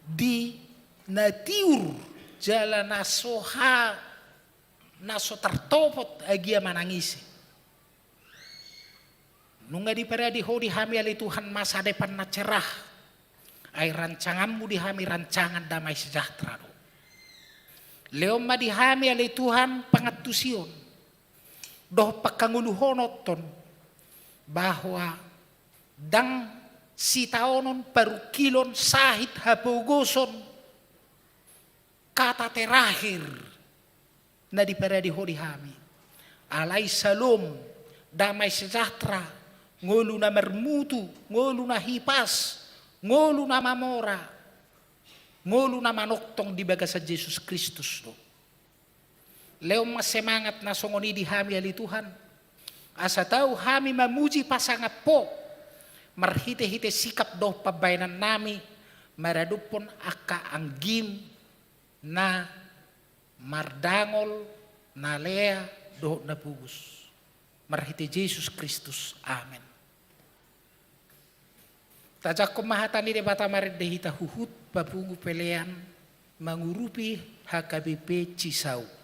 di na tiur jala na so ha, na so tartopot agia manang ise. Nunga diparade ho di hami ale Tuhan masa depan na cerah. Ai rancanganmu di hami rancangan damai sejahtera do. Lehon ma di hami ale Tuhan pangantusion dohot pangkangoluhononton, bahwa ndang sitaonon, parungkilon, sahit, hapogoson, kata terakhir na diparade ho di hami. Alai salom, damai sejahtera, ngolu na marmutu, ngolu na hipas, ngolu na mamora, ngolu na manongtong di bagasan Jesus Kristus do. Lehon ma semangat na songon i di hami ale Tuhan, asa tau hami mamuji pasangap ho marhite-hite sikap dohot pambahenannami maradophon angka anggim na mardangol, na lea dohot na pogos. Marhite Jesus Kristus. Amen. Tajangkon ma hata ni Debata marende hita huhut papungu pelean mangurupi H K B P Cisauk.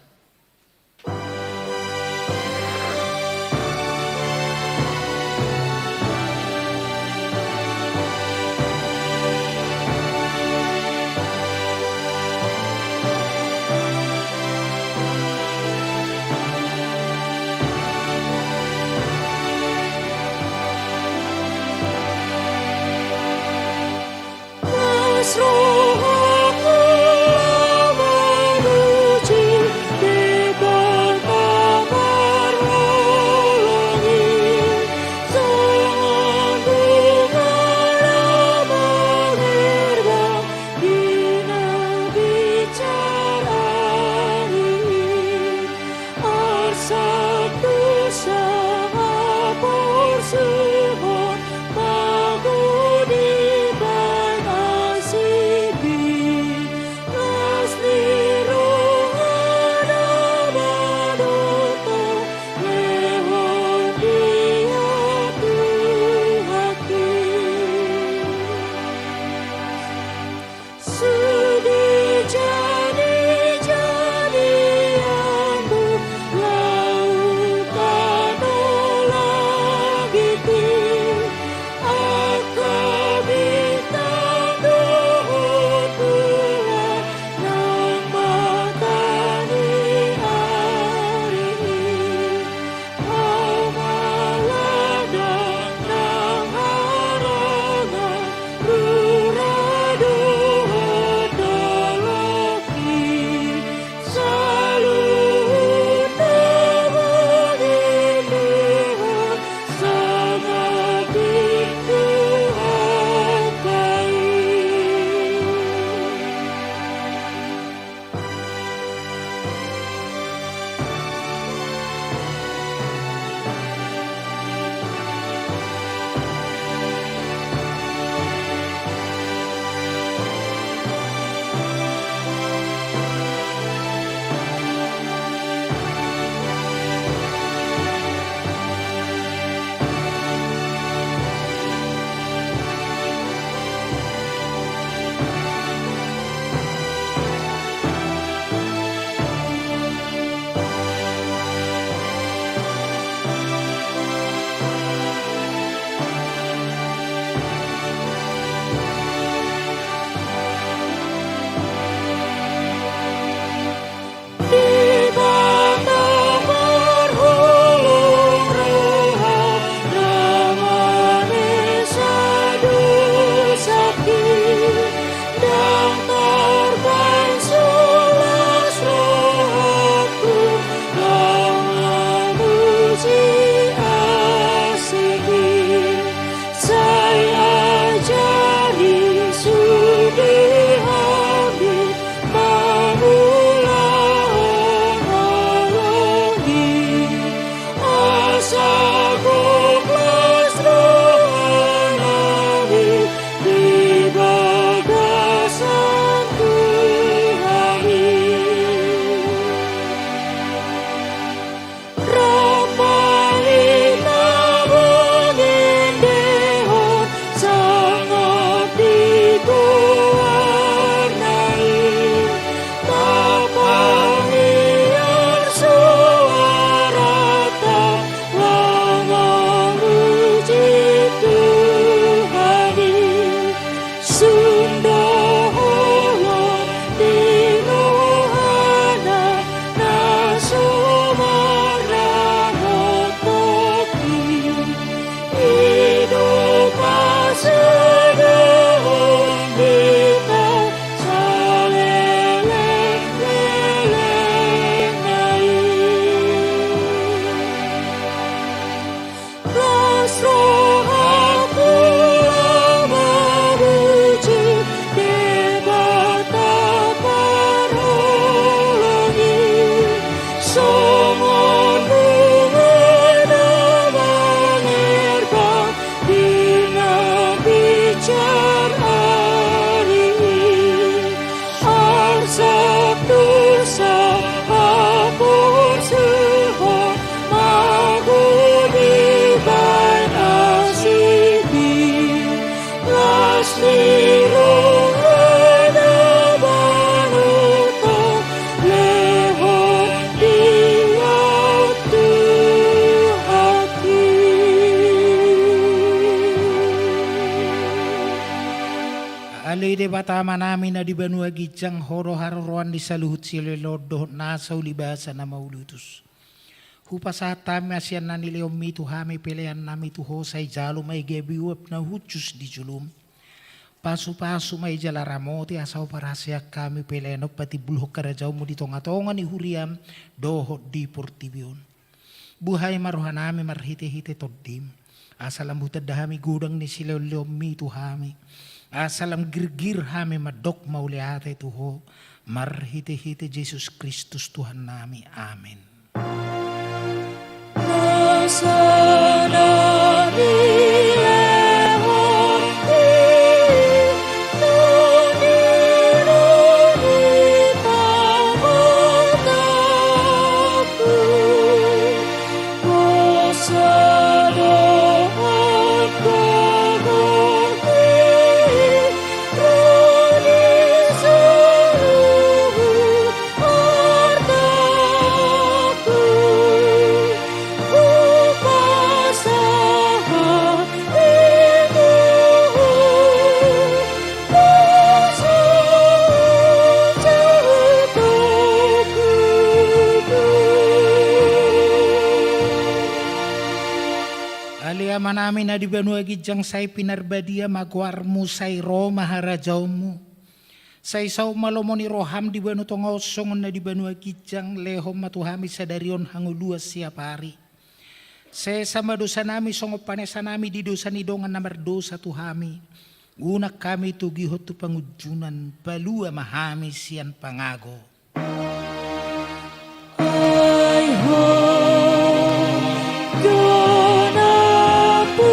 Ale Debata Amanami na di banua ginjang, Ho do haroroan ni saluhut silehon dohot nasa ulibasa na mauliutus. Hupasahat hami ma sian na nilehonmi tu hami pelean nami tu Ho, sai jalo ma i gabe uap na hushus di jolom. Pasupasu ma i jala ramoti asa huparhaseang hami pelean on patimbulhon harajaonmu di tongatonga ni huriam dohot di portibi on. Buhai ma rohanami marhitehite Tondim, asa lam hutanda hami godang ni silehonlehonmi tu hami, asa lam girgir hami mandok mauliate tu Ho, marhitehite Jesus Kristus Tuhannami. Amen. Ale Amanami na di banua ginjang, sai pinarbadia ma goarmu, sai ro ma harajaonmu. Sai saut ma lomo ni roham di banua tonga on songon na di banua ginjang. Lehon ma tu hami sadari on hangoluan siapari. Sesa ma dosanami songon panesanami di dosa ni dongan na mardosa tu hami. Unang hami togihon tu pangunjunan, palua ma hami sian pangago. Ai Ho do nampuna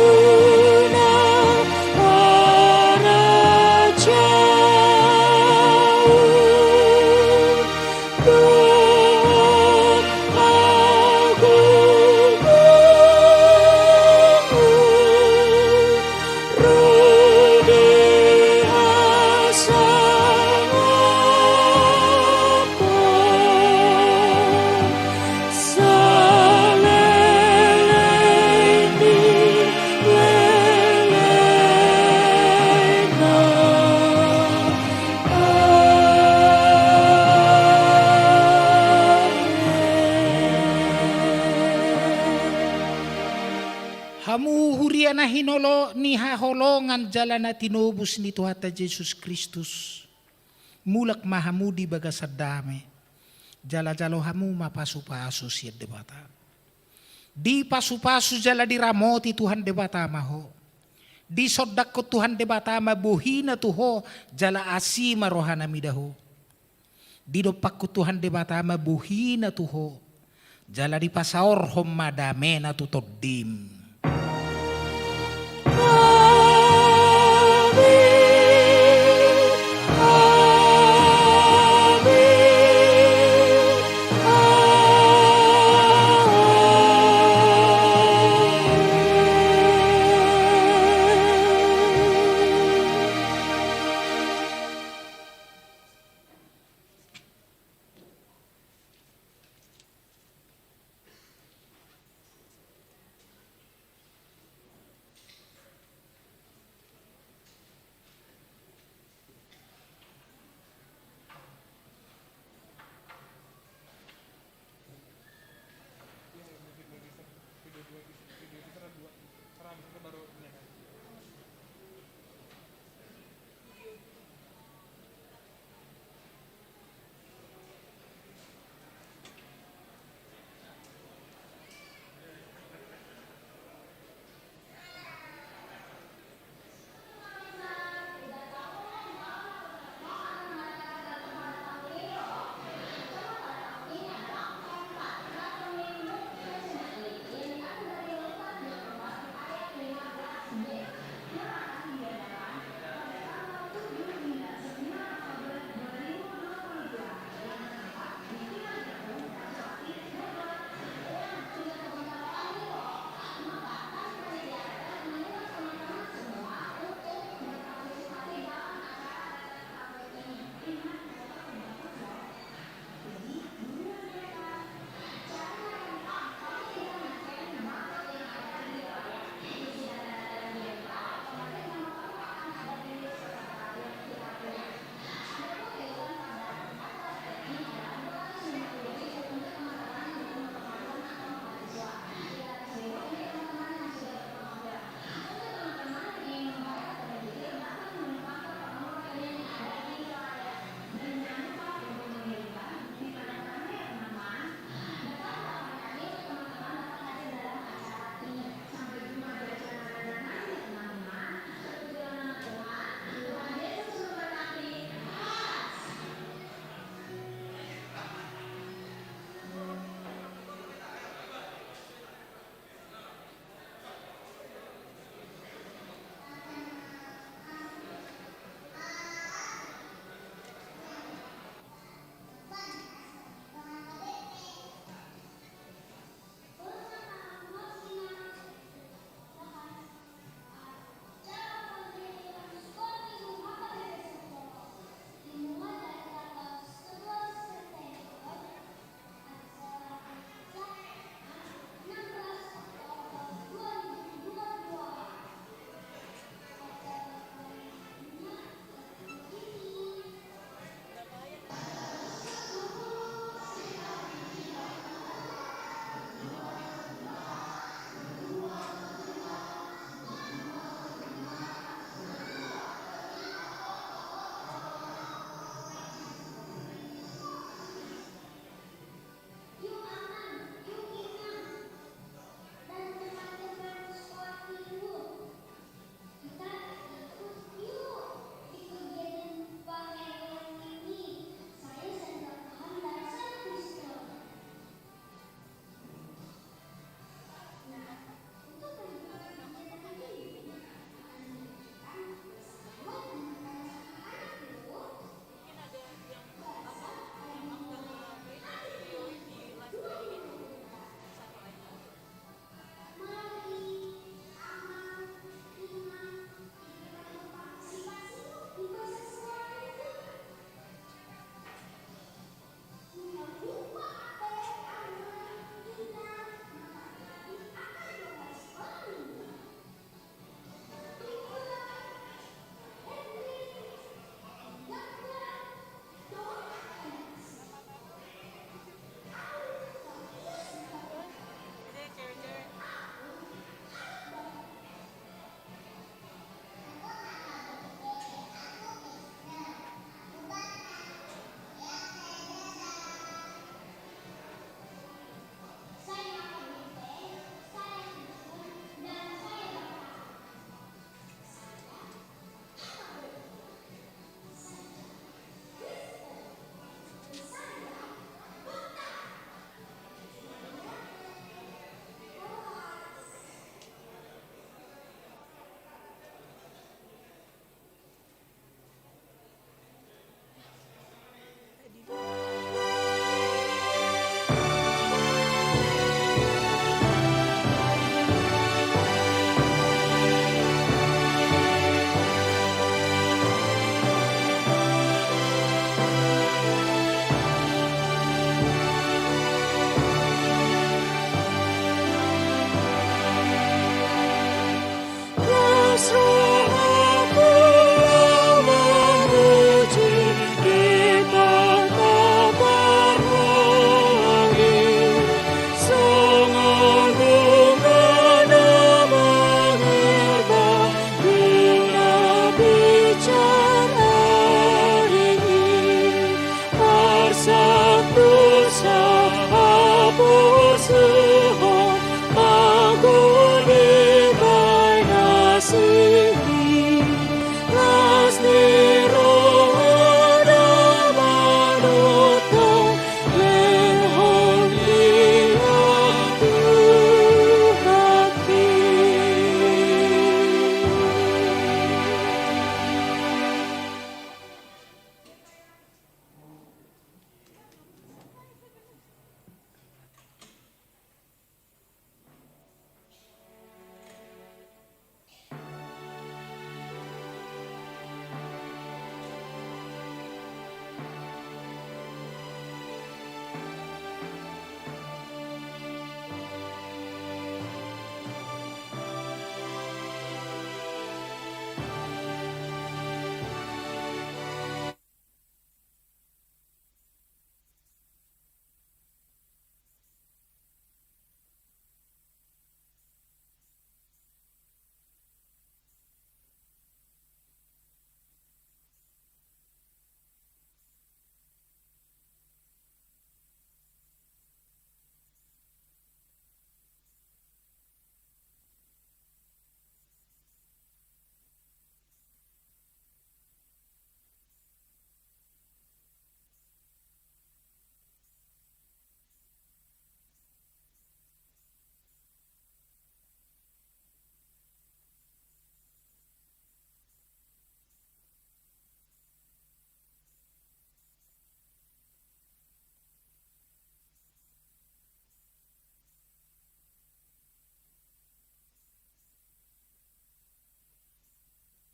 harajaon dohot hagogoon, ro di hasangapon saleleng ni lelengna. Amen. Hamu huria na hinolo ni haholongan jala na tinobus ni Tuhanta Jesus Kristus, mulak ma hamu di bagasan dame, jala jalo hamu ma pasupasu sian Debata. Dipasupasu jala diramoti Tuhan Debata ma ho. Disondangkon Tuhan Debata ma bohina tu ho, jala asi ma rohana mida ho. Didompakkon Tuhan Debata ma bohina tu ho, jala dipasaorhon ma damena tu tondim.